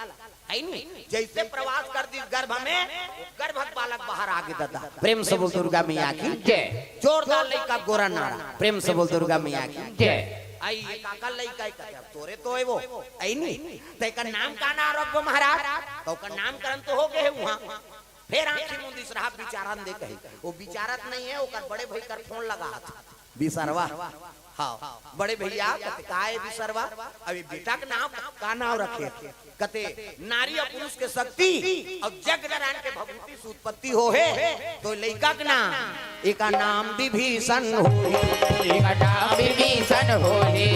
अई नी, जइसे प्रवास कर दिस गर्भ में, वो गर्भ के बालक बाहर आगे ददा। प्रेम से बोल दुर्गा मैया की जय। जोरदार लइका गोरा नारा। प्रेम से बोल दुर्गा मैया की जय। अई, ये काकर लइका हे, कथे, अब तोरे तो हे वो। अई नी, त एकर नाम का नाम रखबो महाराज? त ओकर नामकरण तो होगे हे उहाँ। फेर आँखी मुंदिस रहा, बिचारन दे कही। वो बिचारत नहीं हे, ओकर बड़े भई कर फोन लगा। बिसरवा। हाँ, बड़े भइया, कथे, का हे बिसरवा? अब ये बेटा के नाम, का नाम रखे? कथे, नारी अउ पुरुष के शक्ति अउ जग नारायण के भभूति से उत्पत्ति होहे, त लइका के नाम, एकर नाम विभीषण होही। एकर नाम विभीषण होही।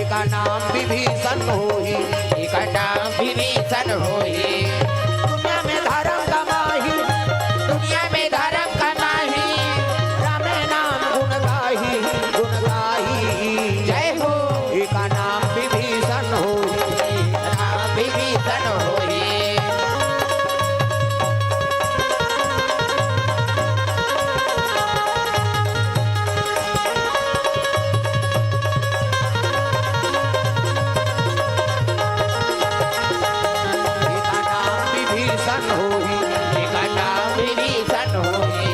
एकर नाम विभीषण होही। एकर नाम विभीषण होही। दुनिया में धर्म कमाही। दुनिया में धर्म कमाही। रामे नाम गुण गाही, गुण गाही। जय हो। एकर नाम विभीषण होही। नाम विभीषण होही। एकर नाम विभीषण होही। एकर नाम विभीषण होही।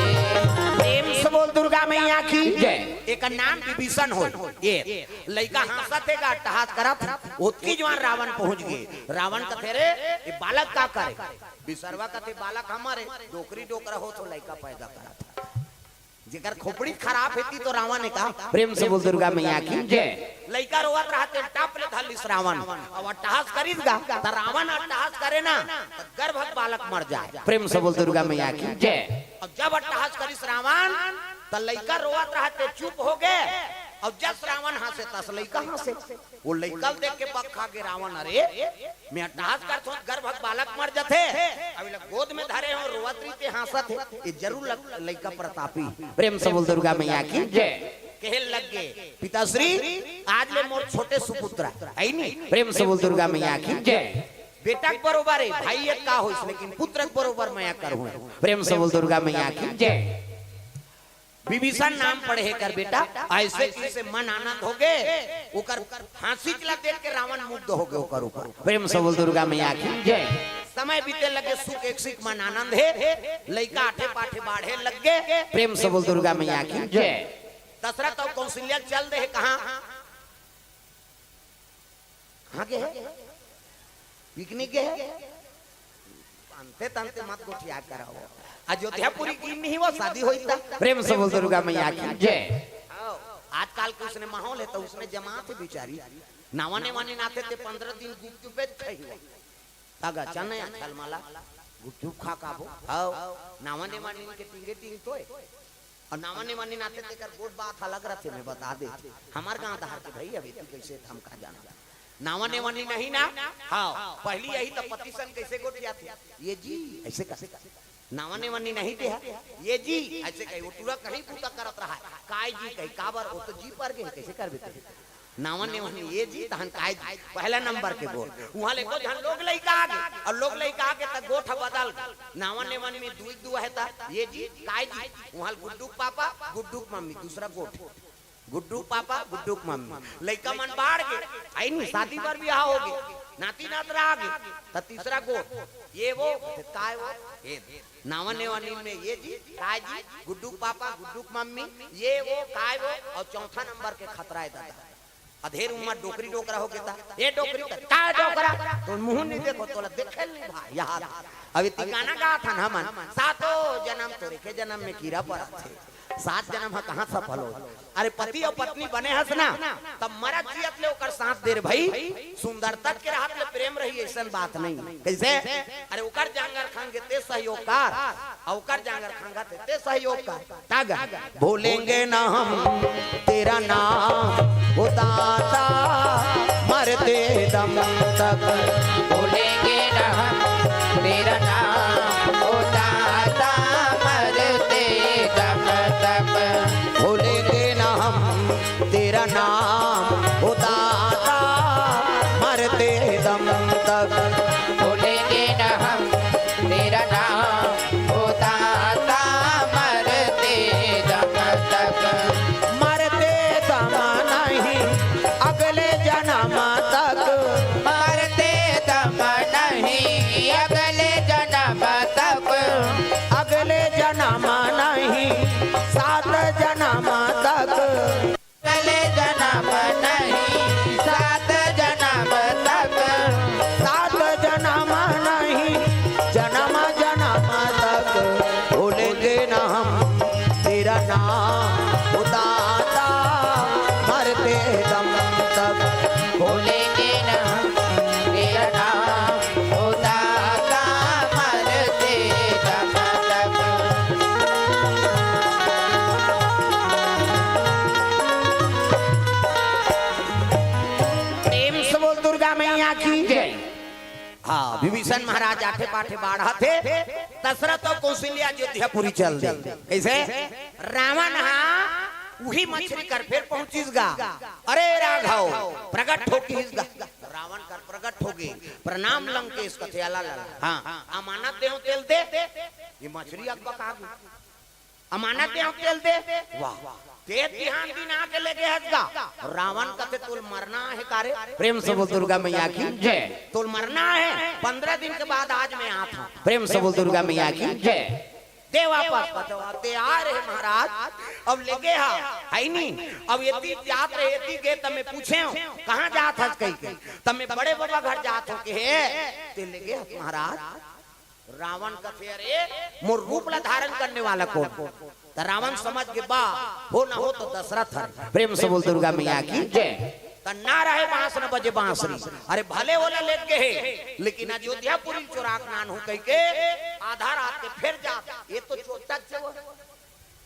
प्रेम से बोल दुर्गा मैया की जय। एकर नाम विभीषण होही। ये लइका हाँसत हे गा, अट्टहास करत, ओतकी जुवार रावण पहुँच गे। रावण कथे, "रे, ये बालक का करे?" बिसरवा कथे, "बालक हमर हे, डोकरी डोकरा होत हो लइका पैदा करत।" जेकर खोपड़ी खराब हे ती तो रावण हे का? प्रेम से बोल दुर्गा मैया की जय। लइका रोवत रहा ते टप ले धर लिस रावण। अब अट्टहास करिस गा, त रावण अट्टहास करे ना, त गर्भ के बालक मर जाय। प्रेम से बोल दुर्गा मैया की जय। अब जब अट्टहास करिस रावण, त लइका रोवत रहा ते चुप होगे। अब जस रावण हाँसे तस लइका हाँसे। वो लइका ल देख के बक खा गे रावण, "अरे, मैं अट्टहास करथों, गर्भ के बालक मर जथे, अब एला गोद में धरे हों, रोवत रहिथे, हाँसत हे, ये जरूर लग-, लइका प्रतापी।" प्रेम से बोल दुर्गा मैया की जय। कहे लग गे, "पिताश्री, आज ले मोर छोटे सुपुत्र हे नी।" प्रेम से बोल दुर्गा मैया की जय। बेटा के बरोबर हे, भाई एक का होइस, लेकिन पुत्र के बरोबर मया करहूँ। प्रेम से बोल दुर्गा मैया की जय। विभीषण नाम पड़े हे कर बेटा, अइसे कहिस ते मन आनंद होगे, ओकर हाँसी ला देख के रावण मुग्ध होगे ओकर ऊपर। प्रेम से बोल दुर्गा मैया की जय। समय बीते लगे सुख एक सीख मन आनंद हे। लइका आठे पाठे बाढ़े लग गे। प्रेम से बोल दुर्गा मैया की जय। दशरथ अउ कौशल्या चल दे हे कहाँ? कहाँ गे हे? पिकनिक गे हे? अंते तंते मत गोठिया कराओ। अयोध्यापुरी की नहीं वो शादी होई था। प्रेम से बोल दुर्गा मैया की जय। आजकल के उसने माहौल हे तो उसने जमात हे बिचारी। नावा नेवानी नाते ते पंद्रह दिन गुपचुपे खाई हुआ। तागा चने या खलमाला गुपचुप खा काबो। हव, नावा नेवानी के टिंगे टिंग तोय। अउ नावा नेवानी नाते तेकर गोठ बात अलग रथे, मैं बता दे। हमर गांव धार के भई, अभी तू कैसे हम का जाना। नावा नेवानी नहीं ना? हव, पहली यही तो पति सन कैसे गोठियाथे? ये जी, ऐसे कर। नावा नेवानी नहीं दे हा? ये जी, ऐसे कही, वो टूरा कहीं बूता करत रहा है। काय जी कही, काबर, वो तो जी पर गे, कैसे कर बेटे? नावा नेवानी ये जी, तहन काय जी, पहला नंबर के गोठ। उहाँ ले को झन लोग लइका आगे, अउ लोग लइका आगे त गोठ बदल गे। नावा नेवानी में दुई दुआ हे त ये जी, काय जी, उहाँ ले गुड्डू के पापा, गुड्डू के मम्मी, दूसरा गोठ। गुड्डू के पापा, गुड्डू के मम्मी। लइका मन बाढ़ गे, आई नहीं, शादी बर बिहाव हो गे, नाती नातरा आगे, त तीसरा गोठ। ये वो, काय वो, ये। नावा नेवानी में ये जी, काय जी, गुड्डू के पापा, गुड्डू के मम्मी, ये वो, काय वो, अउ चौथा नंबर के खतरा हे दादा। अधेर उम्र डोकरी डोकरा हो गे त, ये डोकरी त, काय डोकरा? तोर मुंह नहीं देखो, तोला देखे नहीं भाई, यार। अभी तिकाना गाथन हमन, सातों जनम तोर एके जनम में कीरा परत हे। सात जनम ह कहाँ सफल हो? अरे पति अउ पत्नी बने हस ना, तब मरत जियत ले ओकर साथ दे रे भई। सुंदरता के रहत ले प्रेम रही, अइसन बात नहीं। कैसे? अरे ओकर जांगर खंगे ते सहयोग कर, अउ ओकर जांगर खंगा ते, ते सहयोग कर। तागा, भूलेंगे ना हम तेरा नाम, ओ दाता, मरते दम तक। भूलेंगे ना हम तेरा नाम, ओ दाता, मरते दम तक। भूलेंगे ना हम तेरा नाम, ओ दाता, मरते दम तक। भूलेंगे ना हम तेरा नाम, ओ दाता, मरते दम तक। मरते दम नहीं, अगले जनम तक। मरते दम नहीं, अगले जनम तक। अगले जनम नहीं, सात जनम तक। अगले जनम नहीं, सात जनम तक। सात जनम नहीं, जनम जनम तक। भूलेंगे ना हम तेरा नाम, ओ दाता, मरते दम तक। भूलेंगे ना हम तेरा नाम, ओ दाता, मरते दम तक। प्रेम से बोल दुर्गा मैया की जय। हाँ, विभीषण महाराज आठे पाठे बाढ़त हे, दशरथ अउ कौशल्या अयोध्यापुरी चल दे। कैसे? रावण हा उही मछरी कर फेर पहुंचिस गा। अरे राघव, प्रगट हो किहिस गा। रावण कर प्रगट हो गे, प्रणाम लंकेश कथे, अला ला। हाँ, अमानत देहूं तेल दे, ये मछरी अकबका गे। अमानत देहूं तेल दे, वाह, ते बिहान दिन आके लेगे हस गा। रावण कथे तोल मरना हे का रे? प्रेम से बोल दुर्गा मैया की जय। तोल मरना हे, पंद्रह दिन के बाद आज मैं आत हूँ। प्रेम से बोल दुर्गा मैया की जय। दे वापस, बचवा, दे आ रहे महाराज। अब लेगे हा, है नी। अब एती जात रहे, एती गे, त मैं पूछे हूँ, कहाँ जात हस कही के? त मैं बड़े बाबा घर जात हूँ, कहे, ते लेगे हस महाराज। रावण कथे, अरे, मोर रूप ला धारण करने वाला कौन? त रावण समझ गे बा, हो ना हो तो दशरथ हरे। प्रेम से बोल दुर्गा मैया की जय। त ना रहे बांस न बजे बांसुरी। अरे भले ओला लेगे हे, लेकिन अयोध्यापुरी चोराक नान हो कही के आधा रात के फेर जात। ये तो चोचक से वो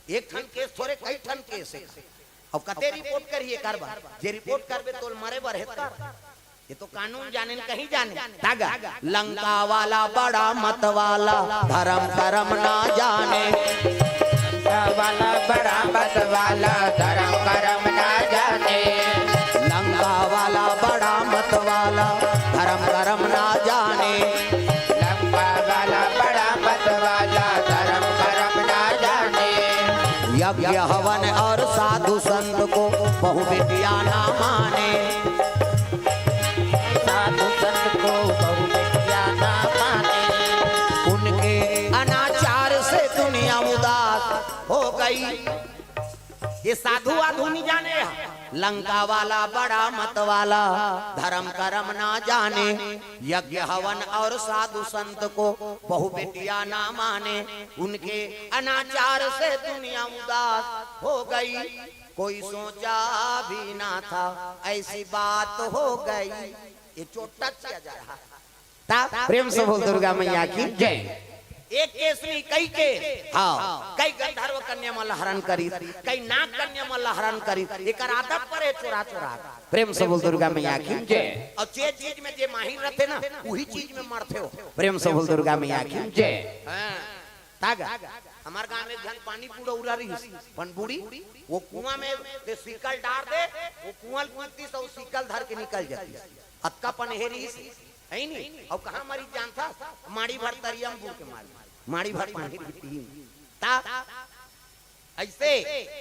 एक ठन केस थोरे, कई ठन केस हे। अब कते रिपोर्ट करिए करबा, जे रिपोर्ट करबे तोल मरे बर हे कर। ये तो कानून जाने न कहीं जाने। तागा, लंका वाला बड़ा मत वाला, धर्म करम ना जाने। लंका वाला बड़ा मत वाला, धर्म करम ना जाने। लंका वाला बड़ा मत वाला, धर्म करम ना जाने। लंका वाला बड़ा मत वाला, धर्म करम ना जाने। यज्ञ हवन और साधु संत को, बहू बिटिया ना माने। साधु संत को, बहू बिटिया ना माने। ये साधु वाधु नहीं जाने, लंका वाला बड़ा मत वाला, धर्म करम ना जाने, यज्ञ हवन और साधु संत को बहु बेटियां ना माने। उनके अनाचार से दुनिया उदास हो गई, कोई सोचा भी ना था ऐसी बात हो गई। ये चोट टच किया जा रहा है। ता प्रेम से बोल दुर्गा मैया की जय। एक केस नहीं, कई केस। हाँ। कई गंधर्व कन्या मन ला हरण करिस, कई नाग कन्या मन ला हरण करिस। एकर आदत परे चोरा चोरा। प्रेम से बोल दुर्गा मैया की जय। और जे चीज में जे माहिर रथे ना, वही चीज में मरथे हो। प्रेम से बोल दुर्गा मैया की जय। हाँ। तागा, हमार गांव में एक झन पानी पुड़ौरा रहिस, पनबुड़ी, वो कुआं में ते सिकल डार दे, वो कुआं ल कूदतिस और सिकल धर के निकल जातिस। अतका पनहे रहिस, है नी? और कहाँ मरी जानथस? माड़ी भर तरिया म बूड़ के मारी, माड़ी भर पानी पीही। ता ऐसे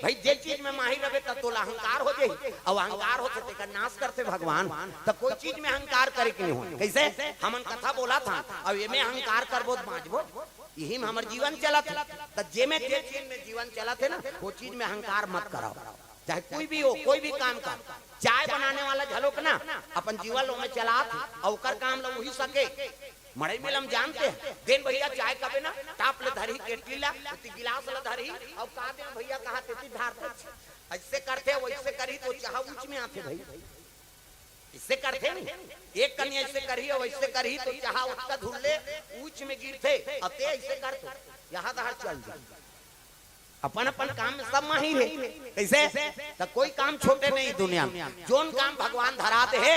भाई, जे चीज में माहिर रहे, तब तोला अहंकार हो जाही, और अहंकार होथे तेकर नाश करथे भगवान। तो कोई चीज में अहंकार करे के नहीं हो। कैसे? हमन कथा बोलत हन, अब एमे अहंकार करबो त बांचबो, यही में हमर जीवन चलत हे। त जेमे जे चीज में जीवन चलत हे ना, वो चीज में अहंकार मत कराओ। चाहे कोई भी हो, कोई भी काम कर, चाय बनाने वाला घलोक ना अपन जीवन लो में चलात हे, और ओकर काम ला वही सके। मड़ई में हम जानते हैं, देन भैया चाय कबे ना, टाप ले धरही, केटली ला, ओती गिलास ला धरही, और का देन भैया कहा तेती धार दे। ऐसे करथे, वैसे करही तो चाह ऊंच में आथे भाई। इससे करथे नहीं, एक कनी ऐसे करही और वैसे करही तो चाह ओतका धुल्ले ऊंच में गिरथे, और ते ऐसे करथे, यहाँ तहाँ चल जाए। अपन अपन काम में सब माहिर हे। कैसे? तो कोई काम छोटे नहीं दुनिया में। जोन काम भगवान धरा दे हे,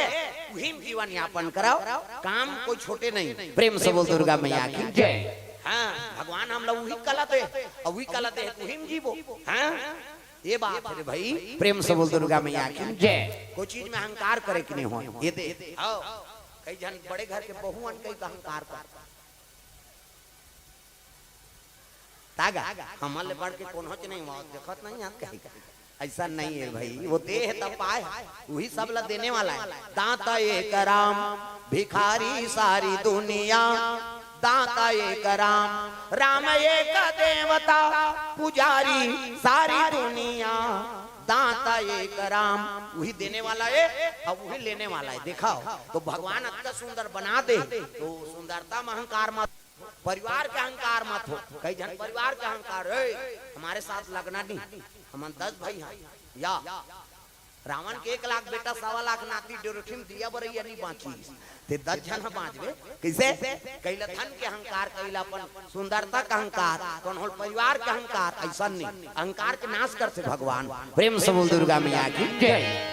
वही में जीवन यापन कराओ। काम कोई छोटे नहीं। प्रेम से बोल दुर्गा मैया की जय। हाँ, भगवान हम लोग वही कला दे, और वही कला दे, वही में जीवो। हाँ, ये बात हे रे भाई। प्रेम से बोल दुर्गा मैया की जय। कोई चीज में अहंकार करे के नहीं हो। ये दे, आओ, कई झन बड़े घर के बहुअन कई का अहंकार कर तागा, हमन ले बढ़ के कोनो च नहीं हुआ, देखत नहीं हन कहीं। ऐसा नहीं है भाई, वो दे हे तब पाए, वही सब ला देने वाला है। दाता एक राम, भिखारी सारी दुनिया। दाता एक राम, राम एक देवता, पुजारी सारी दुनिया। दाता एक राम, वही देने वाला है और वही लेने वाला है। देखाओ, तो भगवान अतना सुंदर बना दे, तो सुंदरता में अहंकार मत, परिवार के अहंकार मत हो। कई झन परिवार के अहंकार, "ए, हमारे साथ लगना नहीं, हमन दस भाई हैं।" या रावण के एक लाख बेटा, सवा लाख नाती, डेरोठी में दिया बरैया नहीं बांची, ते दस झन ह बांचबे। कैसे? कई ला धन के अहंकार, कई ला अपन सुंदरता का अहंकार, कौन होल परिवार के अहंकार, ऐसा नहीं। अहंकार के नाश करथे भगवान। प्रेम से बोल दुर्गा मैया की जय।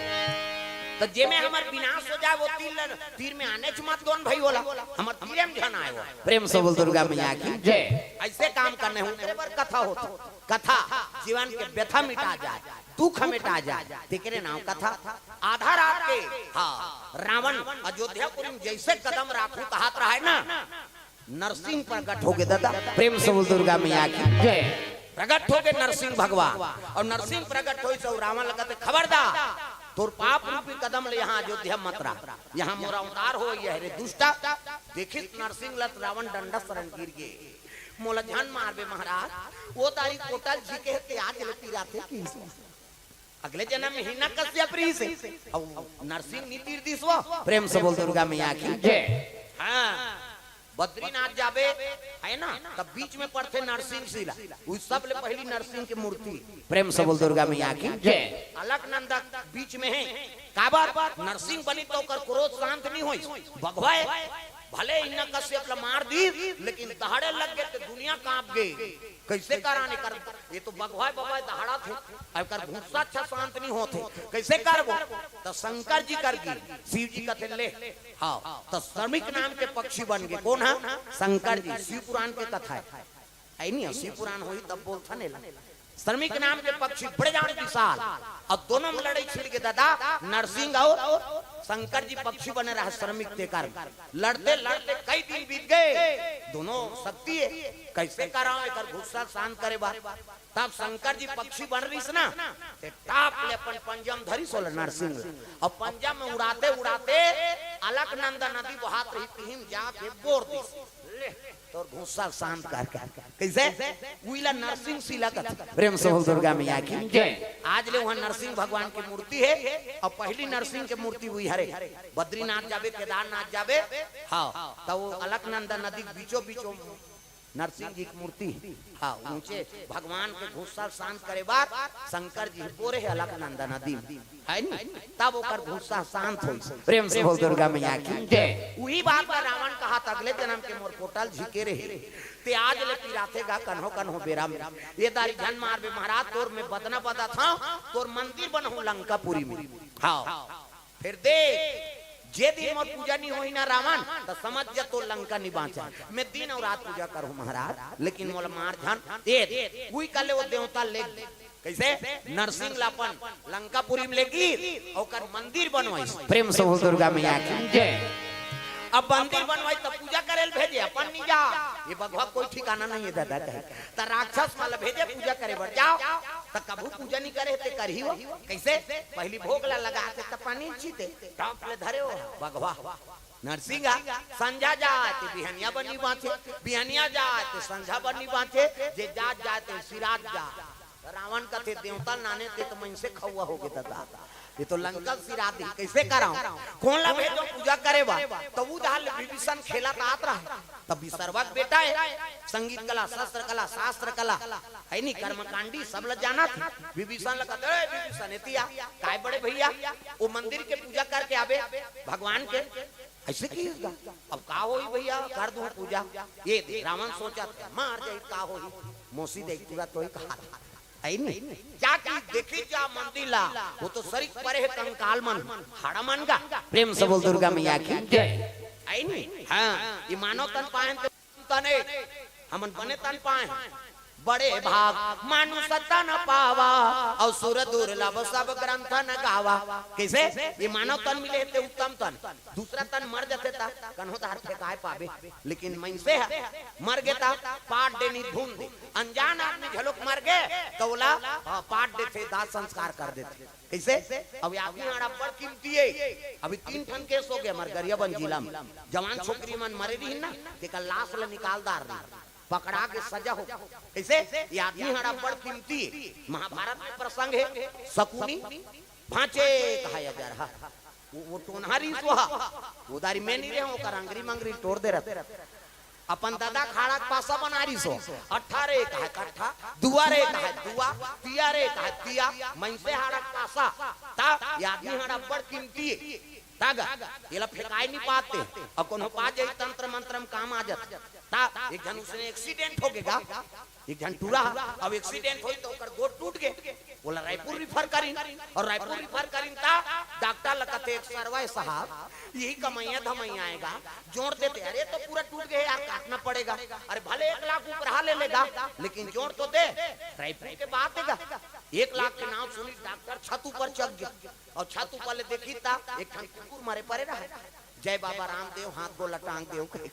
तो जेमे हमर विनाश हो जाए, वो तीर ल-, तीर में आने च मत दोन भाई बोला, हमर तीरे में झन आए वो। प्रेम से बोल दुर्गा मैया की जय। ऐसे काम करने हो, तेरे पर कथा होता, कथा जीवन के व्यथा मिटा जाए, दुख मिटा जाए, तेकरे नाम कथा। आधा रात के, हाँ, रावण अयोध्यापुरी में जैसे कदम राखू कहत रहा है ना, नरसिंह प्रगट होगे दादा। प्रेम से बोल दुर्गा मैया की जय। प्रगट होगे नरसिंह भगवान, और नरसिंह प्रगट होइस अउ रावण ल कथे, "खबरदार, तोर पाप रूपी कदम ले यहाँ अयोध्या मत रख, यहाँ मोरा अवतार हो, यह रे दुष्टा।" देखिस नरसिंह ल त रावण डंडा सरन गिर गे। "मोला झन मारबे महाराज, वो तारी कोटा ल झिके हे ते आज ले पिराथे किहिस।" अगले जन्म में हिरण्यकश्यप रहिस हे। अउ नरसिंह नी तीर दिस वो। प्रेम से बोल दुर्गा मैया की जय। हाँ, बद्रीनाथ जाबे, है ना, तब बीच में पड़थे नरसिंह शिला। उ सबले पहली नरसिंह के मूर्ति। प्रेम से बोल दुर्गा मैया की जय। अलकनंदा बीच में हे। काबर? नरसिंह बनी तो ओकर क्रोध शांत नहीं होई। भगवाए भले हिरण्यकश्यप ला मार दी, लेकिन दहाड़े लग गे त दुनिया कांप गे। कैसे कराने कर? ये तो बघवाय बघवाय दहाड़त हे, अब कर गुस्सा अच्छा शांत नहीं होत हे, कैसे करबो? तो शंकर जी कर दी, शिव जी कथे ले, हाँ, तो श्रमिक नाम के पक्षी बन गे। कौन है? शंकर जी। शिव पुराण के कथा है, है नहीं? शिव पुराण होई तब बोलथन एला। श्रमिक नाम के पक्षी बड़े जान विशाल, और दोनों में लड़ाई छिड़ गे दादा, नरसिंह और शंकर जी पक्षी बने रहा श्रमिक, तेकर लड़ते लड़ते कई दिन बीत गए। दोनों शक्ति है, कैसे कराओ एकर गुस्सा शांत करे बार? तब शंकर जी पक्षी बन रहिस ना, ते टाप ले अपन पंजा म धरिस ओला नरसिंह ल, और पंजा में उड़ाते उड़ाते अलकनंदा नदी बहात रही, तिही म जाके बोर दिस। तोर गुस्सा शांत करके। कइसे? उइला नरसिंह शिला कथे। प्रेम से बोल दुर्गा मैया की जय। आज ले उहाँ नरसिंह भगवान के मूर्ति हे अउ पहिली नरसिंह के मूर्ति उही हरे। बद्रीनाथ जाबे, केदारनाथ जाबे, हाँ, त वो अलकनंदा नदी के बीचों बीचों नरसिंह जी के मूर्ति, हाँ, ऊँचे भगवान के गुस्सा शांत करे बर शंकर जी बोरे हे अलकनंदा नदी में, हे नी? तब ओकर गुस्सा शांत होइस। प्रेम से बोल दुर्गा मैया की जय। उही बात ला रावण कहत, अगले जनम के मोर कोटा ल झिके रहे, ते आज ले पिराथे गा कन्हो कन्हो बेरा में। ये दारी झन मारबे महाराज, तोर में बदना बदत हँव, तोर मंदिर बनहूँ लंकापुरी में। हाँ। फेर देख, जे दिन मोर पूजा नइ होही ना रावण, त समझ जा तोर लंका नइ बाँचे। मैं दिन अउ रात पूजा करहूँ महाराज, लेकिन मोला मार झन। ए, उही कले वो देवता ले, कइसे? नरसिंह ला अपन लंकापुरी में लेगिस, ओकर मंदिर बनवाइस। प्रेम से बोल दुर्गा मैया की जय। अब मंदिर बनवाइस त पूजा करे ल भेजे, अपन नइ जा। ये बघवा कोई ठिकाना नइ हे दादा कहे। त राक्षस मन ल भेजे पूजा करे बर, जाव। त कभू पूजा नइ करे हे ते करही वो। कइसे? पहिली भोग ला लगाथे त पानी छीते, टॉप ले धरे हो बघवा। नरसिंह संझा जाय ते बिहनिया बर नइ बाँचे, बिहनिया जाय ते संझा बर नइ बाँचे, जे जात जाय ते सिरात जाय। रावण कथे, देवता नाने ते त मइनसे खउवा होगे दादा। ये तो लंका सिरात ही, कइसे करँव? कोन ला भेजँव पूजा करे बर? त वो डहर ले विभीषण खेलत आत रहय। त विसर्वा के बेटा हे, संगीत कला, शस्त्र कला, शास्त्र कला, हे नी, कर्मकांडी, सब ल जानत हे। विभीषण ल कहत, "ए विभीषण, एती आ।" "काय बड़े भइया?" "वो मंदिर के पूजा करके आबे, भगवान के।" "अइसे कहिस गा?" "अब का होही भइया, कर दूँ पूजा।" ये दे, रावण सोचत हे, "मार जाही, का होही, मौसी देख तुरंत होही कहा।" हे नी? जाके देखिस जा मंदिर ला, वो तो सरीक परे हे कंकाल मन, हाड़ा मन गा। प्रेम से बोल दुर्गा मैया की जय। हे नी? हाँ, ये मानव तन पाएन ते तने, हमन बने तन पाए हन। बड़े भाग मानुष तन पावा, अउ सुर दुर्लभ सब ग्रंथ न गावा। कइसे? ये मानव तन मिले हे ते उत्तम तन। दूसरा तन मर जथे त कन्हो डहर फेंकाय पाबे, लेकिन मइनसे ह मर गे त पाट दे, नइ धुन दे। अनजान आदमी घलोक मर गे त ओला, अ, पाट देथे, दाह संस्कार कर देथे। कइसे? अब ये आदमी हाड़ा बड़ कीमती हे। अभी तीन ठन केस होगे हमर गरियाबंद जिला में, जवान छोकरी मन मरे रहिन ना, तेकर लाश ल निकाल डार रहिन, पकड़ा के सजा होगे। कइसे? ये आदमी हाड़ा बड़ कीमती हे। महाभारत में प्रसंग हे, शकुनी भाँचे कहाय अजरहा। वो, वो टोनहा रिहिस वो हा। वो दारी में नइ रहेंव, ओकर अंगरी मंगरी टोर दे रहतेंव। अपन ददा के हाड़ा के पासा बनाय रिहिस वो। अट्ठा रे कहाय कट्ठा, दुआ रे कहाय दुआ, तिया रे कहाय तिया, मइनसे हाड़ा के पासा। त ये आदमी हाड़ा बड़ कीमती हे। त गा, एला फेंकाय नइ पाते। अउ कोनो पा जाही तंत्र मंत्र में काम आ जाथे। त एक झन उसने accident होगे गा। एक झन टूरा ह, अब accident होइस त ओकर गोड़ टूट गे, ओला रायपुर refer करिन, अउ रायपुर refer करिन त डॉक्टर ल कथे, "एक सरवा हे साहब, यही कमइया धमइया आय गा, जोड़ देते।" "अरे, तो पूरा टूट गे हे यार, काटना पड़ेगा।" "अरे, भले एक लाख उपराहा ले लेगा, लेकिन जोड़ तो दे।" रायपुर के बात हे गा, एक लाख के नाम सुनिस डॉक्टर छत ऊपर चघ गे, अउ छत ऊपर ले देखिस त एक ठन कुकुर मरे परे रहय। "जय बाबा रामदेव, हाथ गोड़ ल टांग देव," कहे,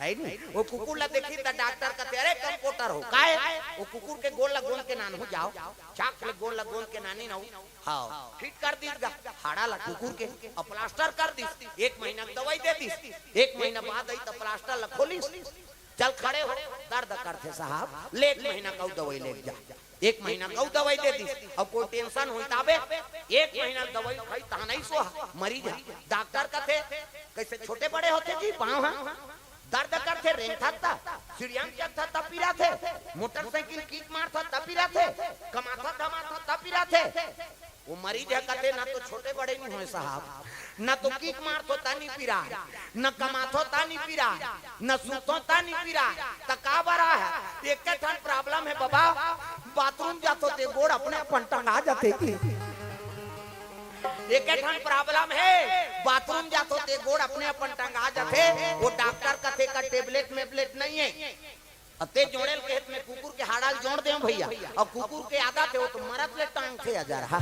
हे नी? वो कुकुर ल देखिस त डॉक्टर कथे, "अरे कंपाउंडर हो, काय? वो कुकुर के गोड़ ल गोंद के लानहू जाव।" चाक ले गोड़ ल गोंद के लानिस न, हाँ, fit कर दिस गा हाड़ा ल कुकुर के, अउ plaster कर दिस। एक महीना के दवाई दे दिस। एक महीना बाद आइस त plaster ल खोलिस। "चल खड़े हो, दर्द करथे साहब, ले एक महीना के अउ दवाई ले जा।" एक महीना के अउ दवाई दे दिस। अब कोई tension होही त अबे एक महीना के दवाई खाइस तहाँ नइ सोहा, मरीज ह। डॉक्टर कथे, "कइसे छोटे बड़े होथे जी पाँव ह? दर्द करथे, रेंगथस त, सीढ़िया म चघथस त पिराथे, मोटरसाइकिल kick मारथस त पिराथे, कमाथस धमाथस त पिराथे।" वो मरीज ह कथे, "ना तो छोटे बड़े नइ होय साहब, ना तो kick मारथों त नइ पिराय, ना कमाथों त नइ पिराय, ना सूतथों त नइ पिराय, त का बर आय हस?" "एके ठन problem हे बबा, bathroom जाथों ते गोड़ अपने अपन टंगा जाथे।" एके ठन problem हे, bathroom जाथों ते गोड़ अपने अपन टंगा जाथे। वो डॉक्टर कथे का tablet मेबलेट नइ हे। अउ ते जोड़े ल कहे त मैं कुकुर के हाड़ा ल जोड़ देंव भइया। अउ कुकुर के आदत हे, वो तो मरत ले टांगथे अजरहा।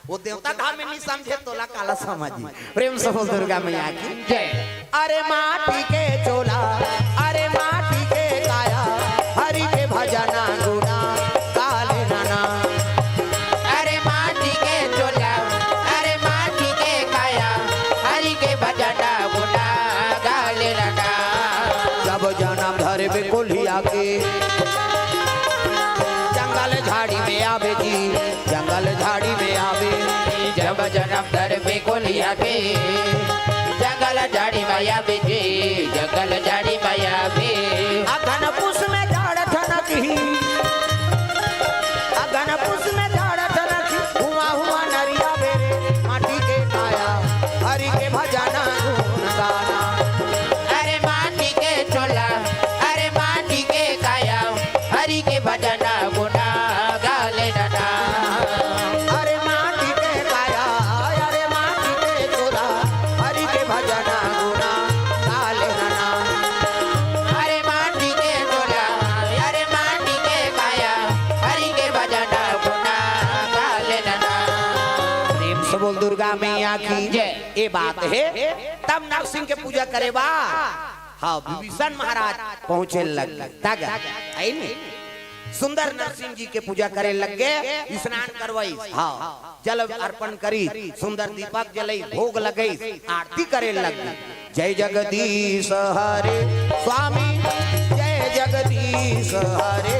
वो देवता धाम में नइ समझे, तोला काला समझही। प्रेम से बोल दुर्गा मैया की जय। अरे माटी के चोला, अरे माटी के काया, हरि के भजना गुना गाले नना। अरे माटी के चोला, अरे माटी के काया, हरि के भजना गुना गाले नना। सब जना या बे, जंगल झाड़ी माया बे जी, जंगल झाड़ी माया बे। अगन पुस में झाड़ ठनक ही, अगन पुस में झाड़ ठनक ही, हुआ हुआ नरिया बे रे, माटी के काया, हरि के भजन गुण गाना। अरे माटी के चोला, अरे माटी के काया, हरि के भजन गुण गाले नना। अरे माटी के काया, अरे माटी के चोला, हरि के भजन गुण गाले नना। अरे माटी के चोला, अरे माटी के काया, हरि के भजन गुण गाले नना। प्रेम से बोल दुर्गा मैया की जय। ये बात है, तब नरसिंह के पूजा करे बा। हाँ, विभीषण महाराज पहुंचे लग गए। तागा, आई नहीं? सुंदर नरसिंह जी के पूजा करे लग गए, स्नान करवाई। हाँ, जल अर्पण करी, सुंदर दीपक जलई, भोग लगई, आरती करे लग गए। जय जगदीश हरे स्वामी, जय जगदीश हरे।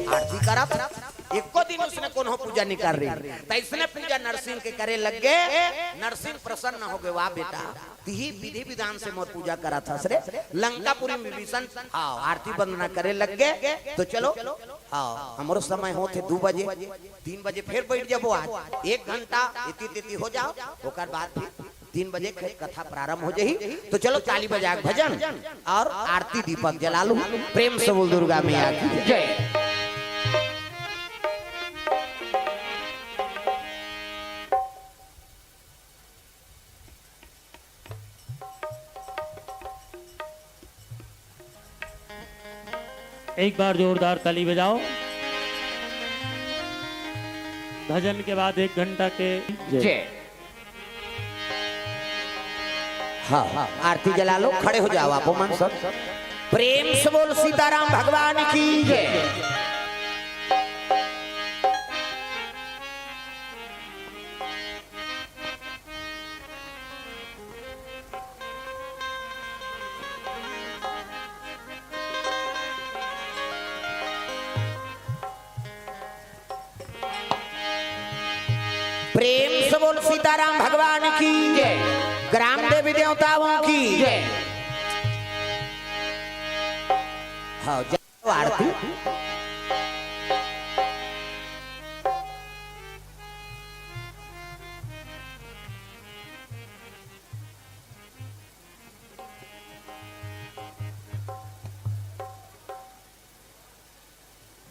आरती करत एको दिन उसने कोनो पूजा नहीं कर रही, तो इसने पूजा नरसिंह के करे लग गए। नरसिंह प्रसन्न हो गए, वाह बेटा, तिही विधि विधान से मोर पूजा करत हस रे। लंकापुरी में विभीषण, हाँ, आरती वंदना करे लग गए। तो चलो, हाँ, हमरो समय होत हे दू बजे, तीन बजे फिर बैठ जाबो आज, एक घंटा एती तेती हो जाओ, ओकर बाद फिर तीन बजे ख-, कथा प्रारंभ हो जाही। तो चलो ताली बजा के भजन और आरती दीपक जला लू। प्रेम से बोल दुर्गा मैया की जय। एक बार जोरदार ताली बजाओ। भजन के बाद एक घंटा के जय। हाँ, हाँ, आरती जला लो, खड़े हो जाओ आप मन सब। प्रेम से बोल सीताराम भगवान की जय। प्रेम से बोल सीताराम भगवान की जय। ग्राम देवी देवताओं की जय। हाँ, जय। आरती।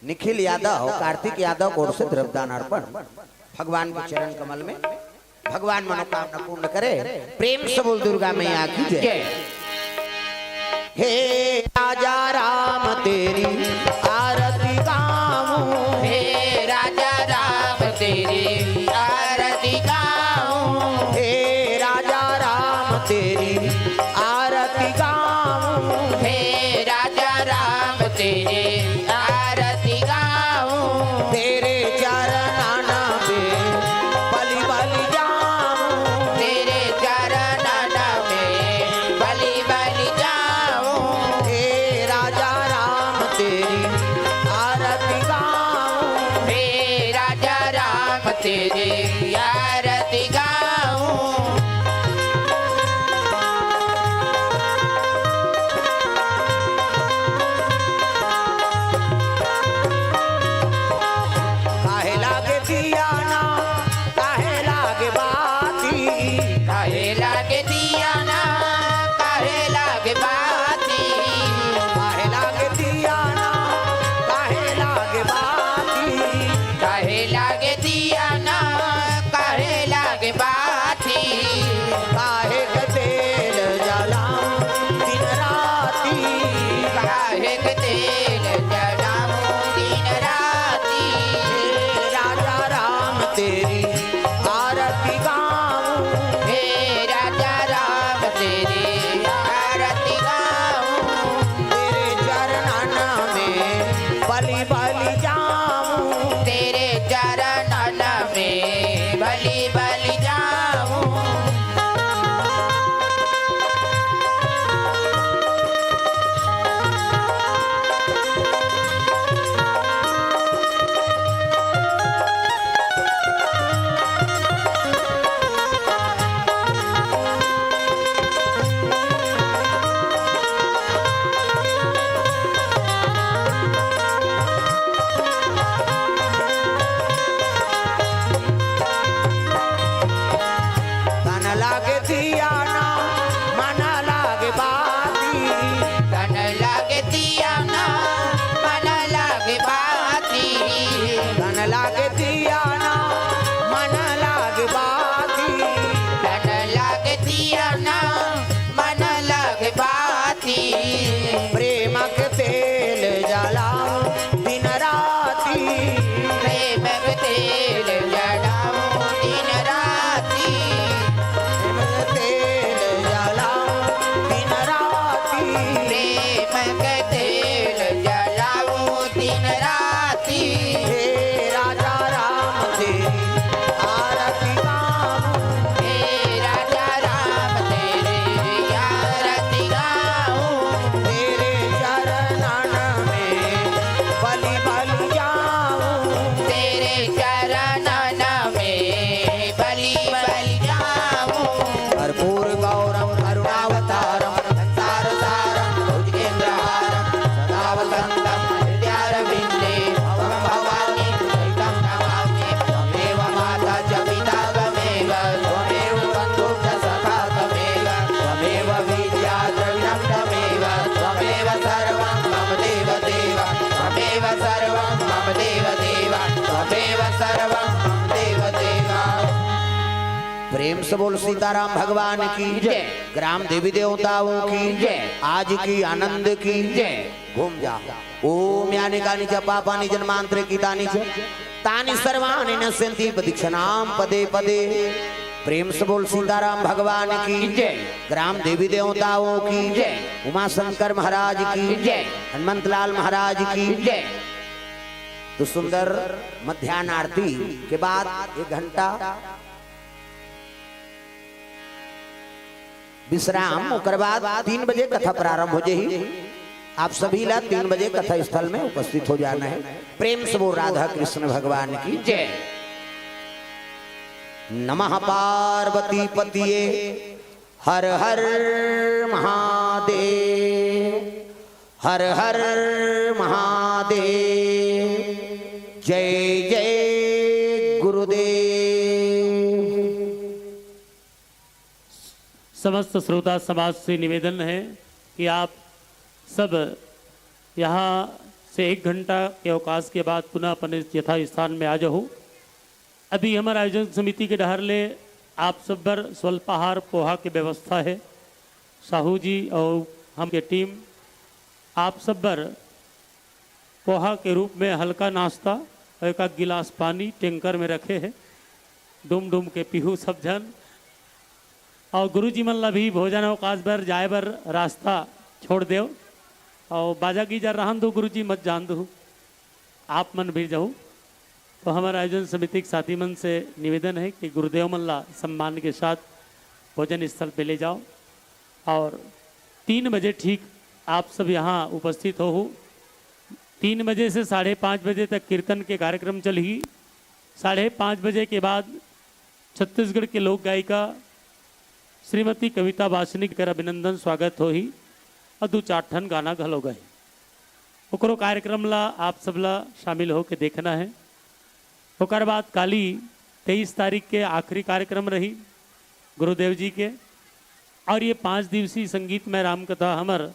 निखिल यादव, कार्तिक यादव की ओर से द्रव्यदान अर्पण भगवान के चरण कमल में, भगवान मनोकामना पूर्ण करे। प्रेम से बोल दुर्गा मैया की जय। जय। हे राजा राम तेरी आरती गाऊं। हे राजा राम तेरी आरती गाऊं। हे राजा राम तेरी आरती गाऊं। हे राजा राम तेरी आरती गाऊं। तेरे चरणन में बलि बलि जाऊं। तेरे चरणन में बलि बलि जाऊं। हे राजा राम तेरी आरती गाऊं। हे राजा राम तेरी आरती गाऊं। काहे लागे दिया ना, काहे लागे बाती। काहे लागे दिया ना, काहे लागे बाती। काहे लागे दिया ना, काहे लागे बाती। काहे लागे दिया ना, काहे लागे बाती। काहे के तेल जलाऊं दिन राती। काहे के तेल जलाऊं दिन राती। हे राजा राम तेरी आरती गाऊं। हे राजा राम तेरी आरती गाऊं। तेरे चरणन में बलि बलि जाऊं। तेरे चरणन में बलि बलि जाऊं। प्रेम से बोल सीताराम भगवान की जय। ग्राम देवी देवताओं की जय। आज की आनंद की जय। घूम जा। ओम यानि कानि च पापानि जन्मांतरे कृतानि च तानि सर्वाणि नश्यन्ति प्रदक्षिणां पदे पदे। प्रेम से बोल सीताराम भगवान की जय। ग्राम देवी देवताओं की जय। उमा शंकर महाराज की जय। हनुमंत लाल महाराज की जय। तो सुंदर मध्यान्ह आरती के बाद एक घंटा विश्राम, ओकर बाद तीन बजे कथा प्रारंभ हो जाही। आप सभी ला तीन बजे कथा स्थल में उपस्थित हो जाना है। प्रेम से बोल राधा कृष्ण भगवान की जय। नमः पार्वती पतिये हर हर महादेव, हर हर महादेव। जय जय गुरुदेव। समस्त श्रोता समाज से निवेदन है कि आप सब यहाँ से एक घंटा के अवकाश के बाद पुनः अपने यथा स्थान में आ जाओ। अभी हमर आयोजन समिति के डहर ले आप सब बर स्वल्पाहार पोहा के व्यवस्था है। साहू जी और हम के टीम आप सब बर पोहा के रूप में हल्का नाश्ता और एक आध गिलास पानी टैंकर में रखे है। डूम डूम के पीहू सब झन। और गुरुजी मन ला भी भोजन अवकाश बर जाए बर रास्ता छोड़ देव। और बाजा गीजा रहन दो गुरुजी, मत जान दो, आप मन भी जाओ। तो हमर आयोजन समिति के साथी मन से निवेदन है कि गुरुदेव मन ला सम्मान के साथ भोजन स्थल पे ले जाओ और तीन बजे ठीक आप सब यहाँ उपस्थित हो। तीन बजे से साढ़े पाँच बजे तक कीर्तन के कार्यक्रम चलही। साढ़े पाँच बजे के बाद छत्तीसगढ़ के लोक गायिका श्रीमती कविता वासनिक कर अभिनंदन स्वागत होही और दू चार ठन गाना घलो गाही। ओकरो कार्यक्रम ला आप सब ला शामिल होके देखना है। ओकर बाद काली तेईस तारीख के आखिरी कार्यक्रम रही गुरुदेव जी के। और ये पाँच दिवसीय संगीतमय रामकथा हमर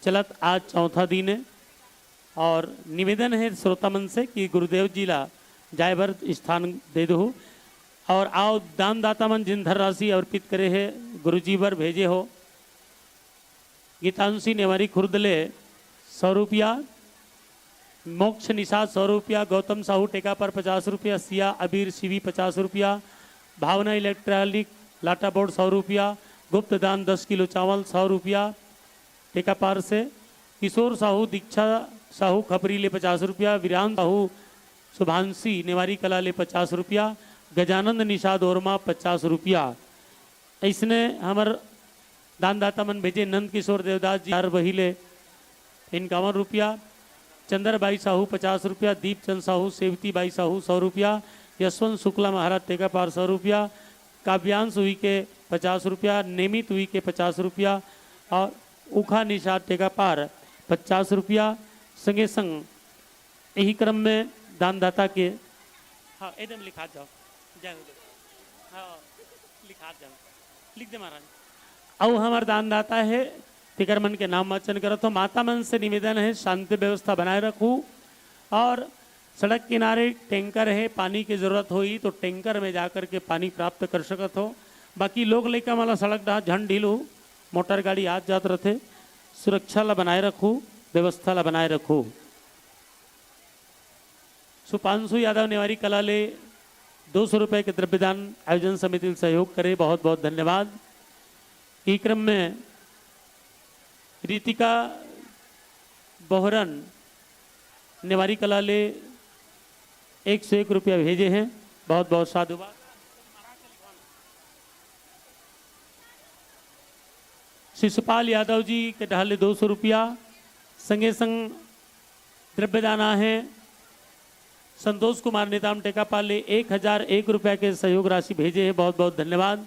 चलत आज चौथा दिन है। और निवेदन है श्रोता मन से कि गुरुदेव जी ला जाए बर स्थान दे दो। और आओ दानदाता मन जिन धनराशि अर्पित करे है गुरुजी बर भेजे हो। गीतांशी नेवारी खुर्द ले सौ रुपया, मोक्ष निषाद सौ रुपया, गौतम साहू टेकापार पचास रुपया, सिया अबीर शिवी पचास रुपया, भावना इलेक्ट्रॉनिक लाटा बोर्ड सौ रुपया, गुप्त दान दस किलो चावल सौ रुपया टेकापार से, किशोर साहू दीक्षा साहू खपरी ले पचास रुपया, वीरान साहू शुभांशी नेवारी कला ले पचास रुपया, गजानंद निषाद ओरमा पचास रुपया। ऐसने हमर दानदाता मन भेजे नंद किशोर देवदास जी हर वही ले इक्यावन रुपया, चंदर बाई साहू पचास रुपया, दीपचंद साहू, सेवती बाई साहू सौ रुपया, यशवंत शुक्ला महाराज टेकापार सौ रुपया, काव्यांश उइके पचास रुपया, नेमित उइके पचास रुपया और उखा निषाद टेकापार पचास रुपया। संगे संग यही क्रम में दानदाता के, हाँ, एकदम लिखा जाओ, जय हो, हाँ, लिखा जाओ, लिख दे महाराज। अउ हमर दानदाता है, तेकर मन के नाम वाचन करत हो। माता मन से निवेदन है, शांति व्यवस्था बनाए रखू और सड़क किनारे टैंकर है, पानी के जरूरत होई तो टैंकर में जाकर के पानी प्राप्त कर सकत हो। बाकी लोग लइका मन ला सड़क डहा झन ढीलू, मोटर गाड़ी आत जात रथे, सुरक्षा ला बनाए रखू, व्यवस्था ला बनाए रखू। सुपांशु यादव नेवारी कला ले दो सौ रुपए के द्रव्यदान आयोजन समिति ल सहयोग करे, बहुत बहुत धन्यवाद। ई क्रम में रितिका बोहरन नेवारी कला ले एक सौ एक रुपया भेजे हैं, बहुत बहुत साधुवाद। शिशुपाल यादव जी के डहर ले दो सौ रुपया, संगे संग द्रव्यदान आहे संतोष कुमार नेताम टेकापाल ले एक हजार एक रुपया के सहयोग राशि भेजे हैं, बहुत बहुत धन्यवाद।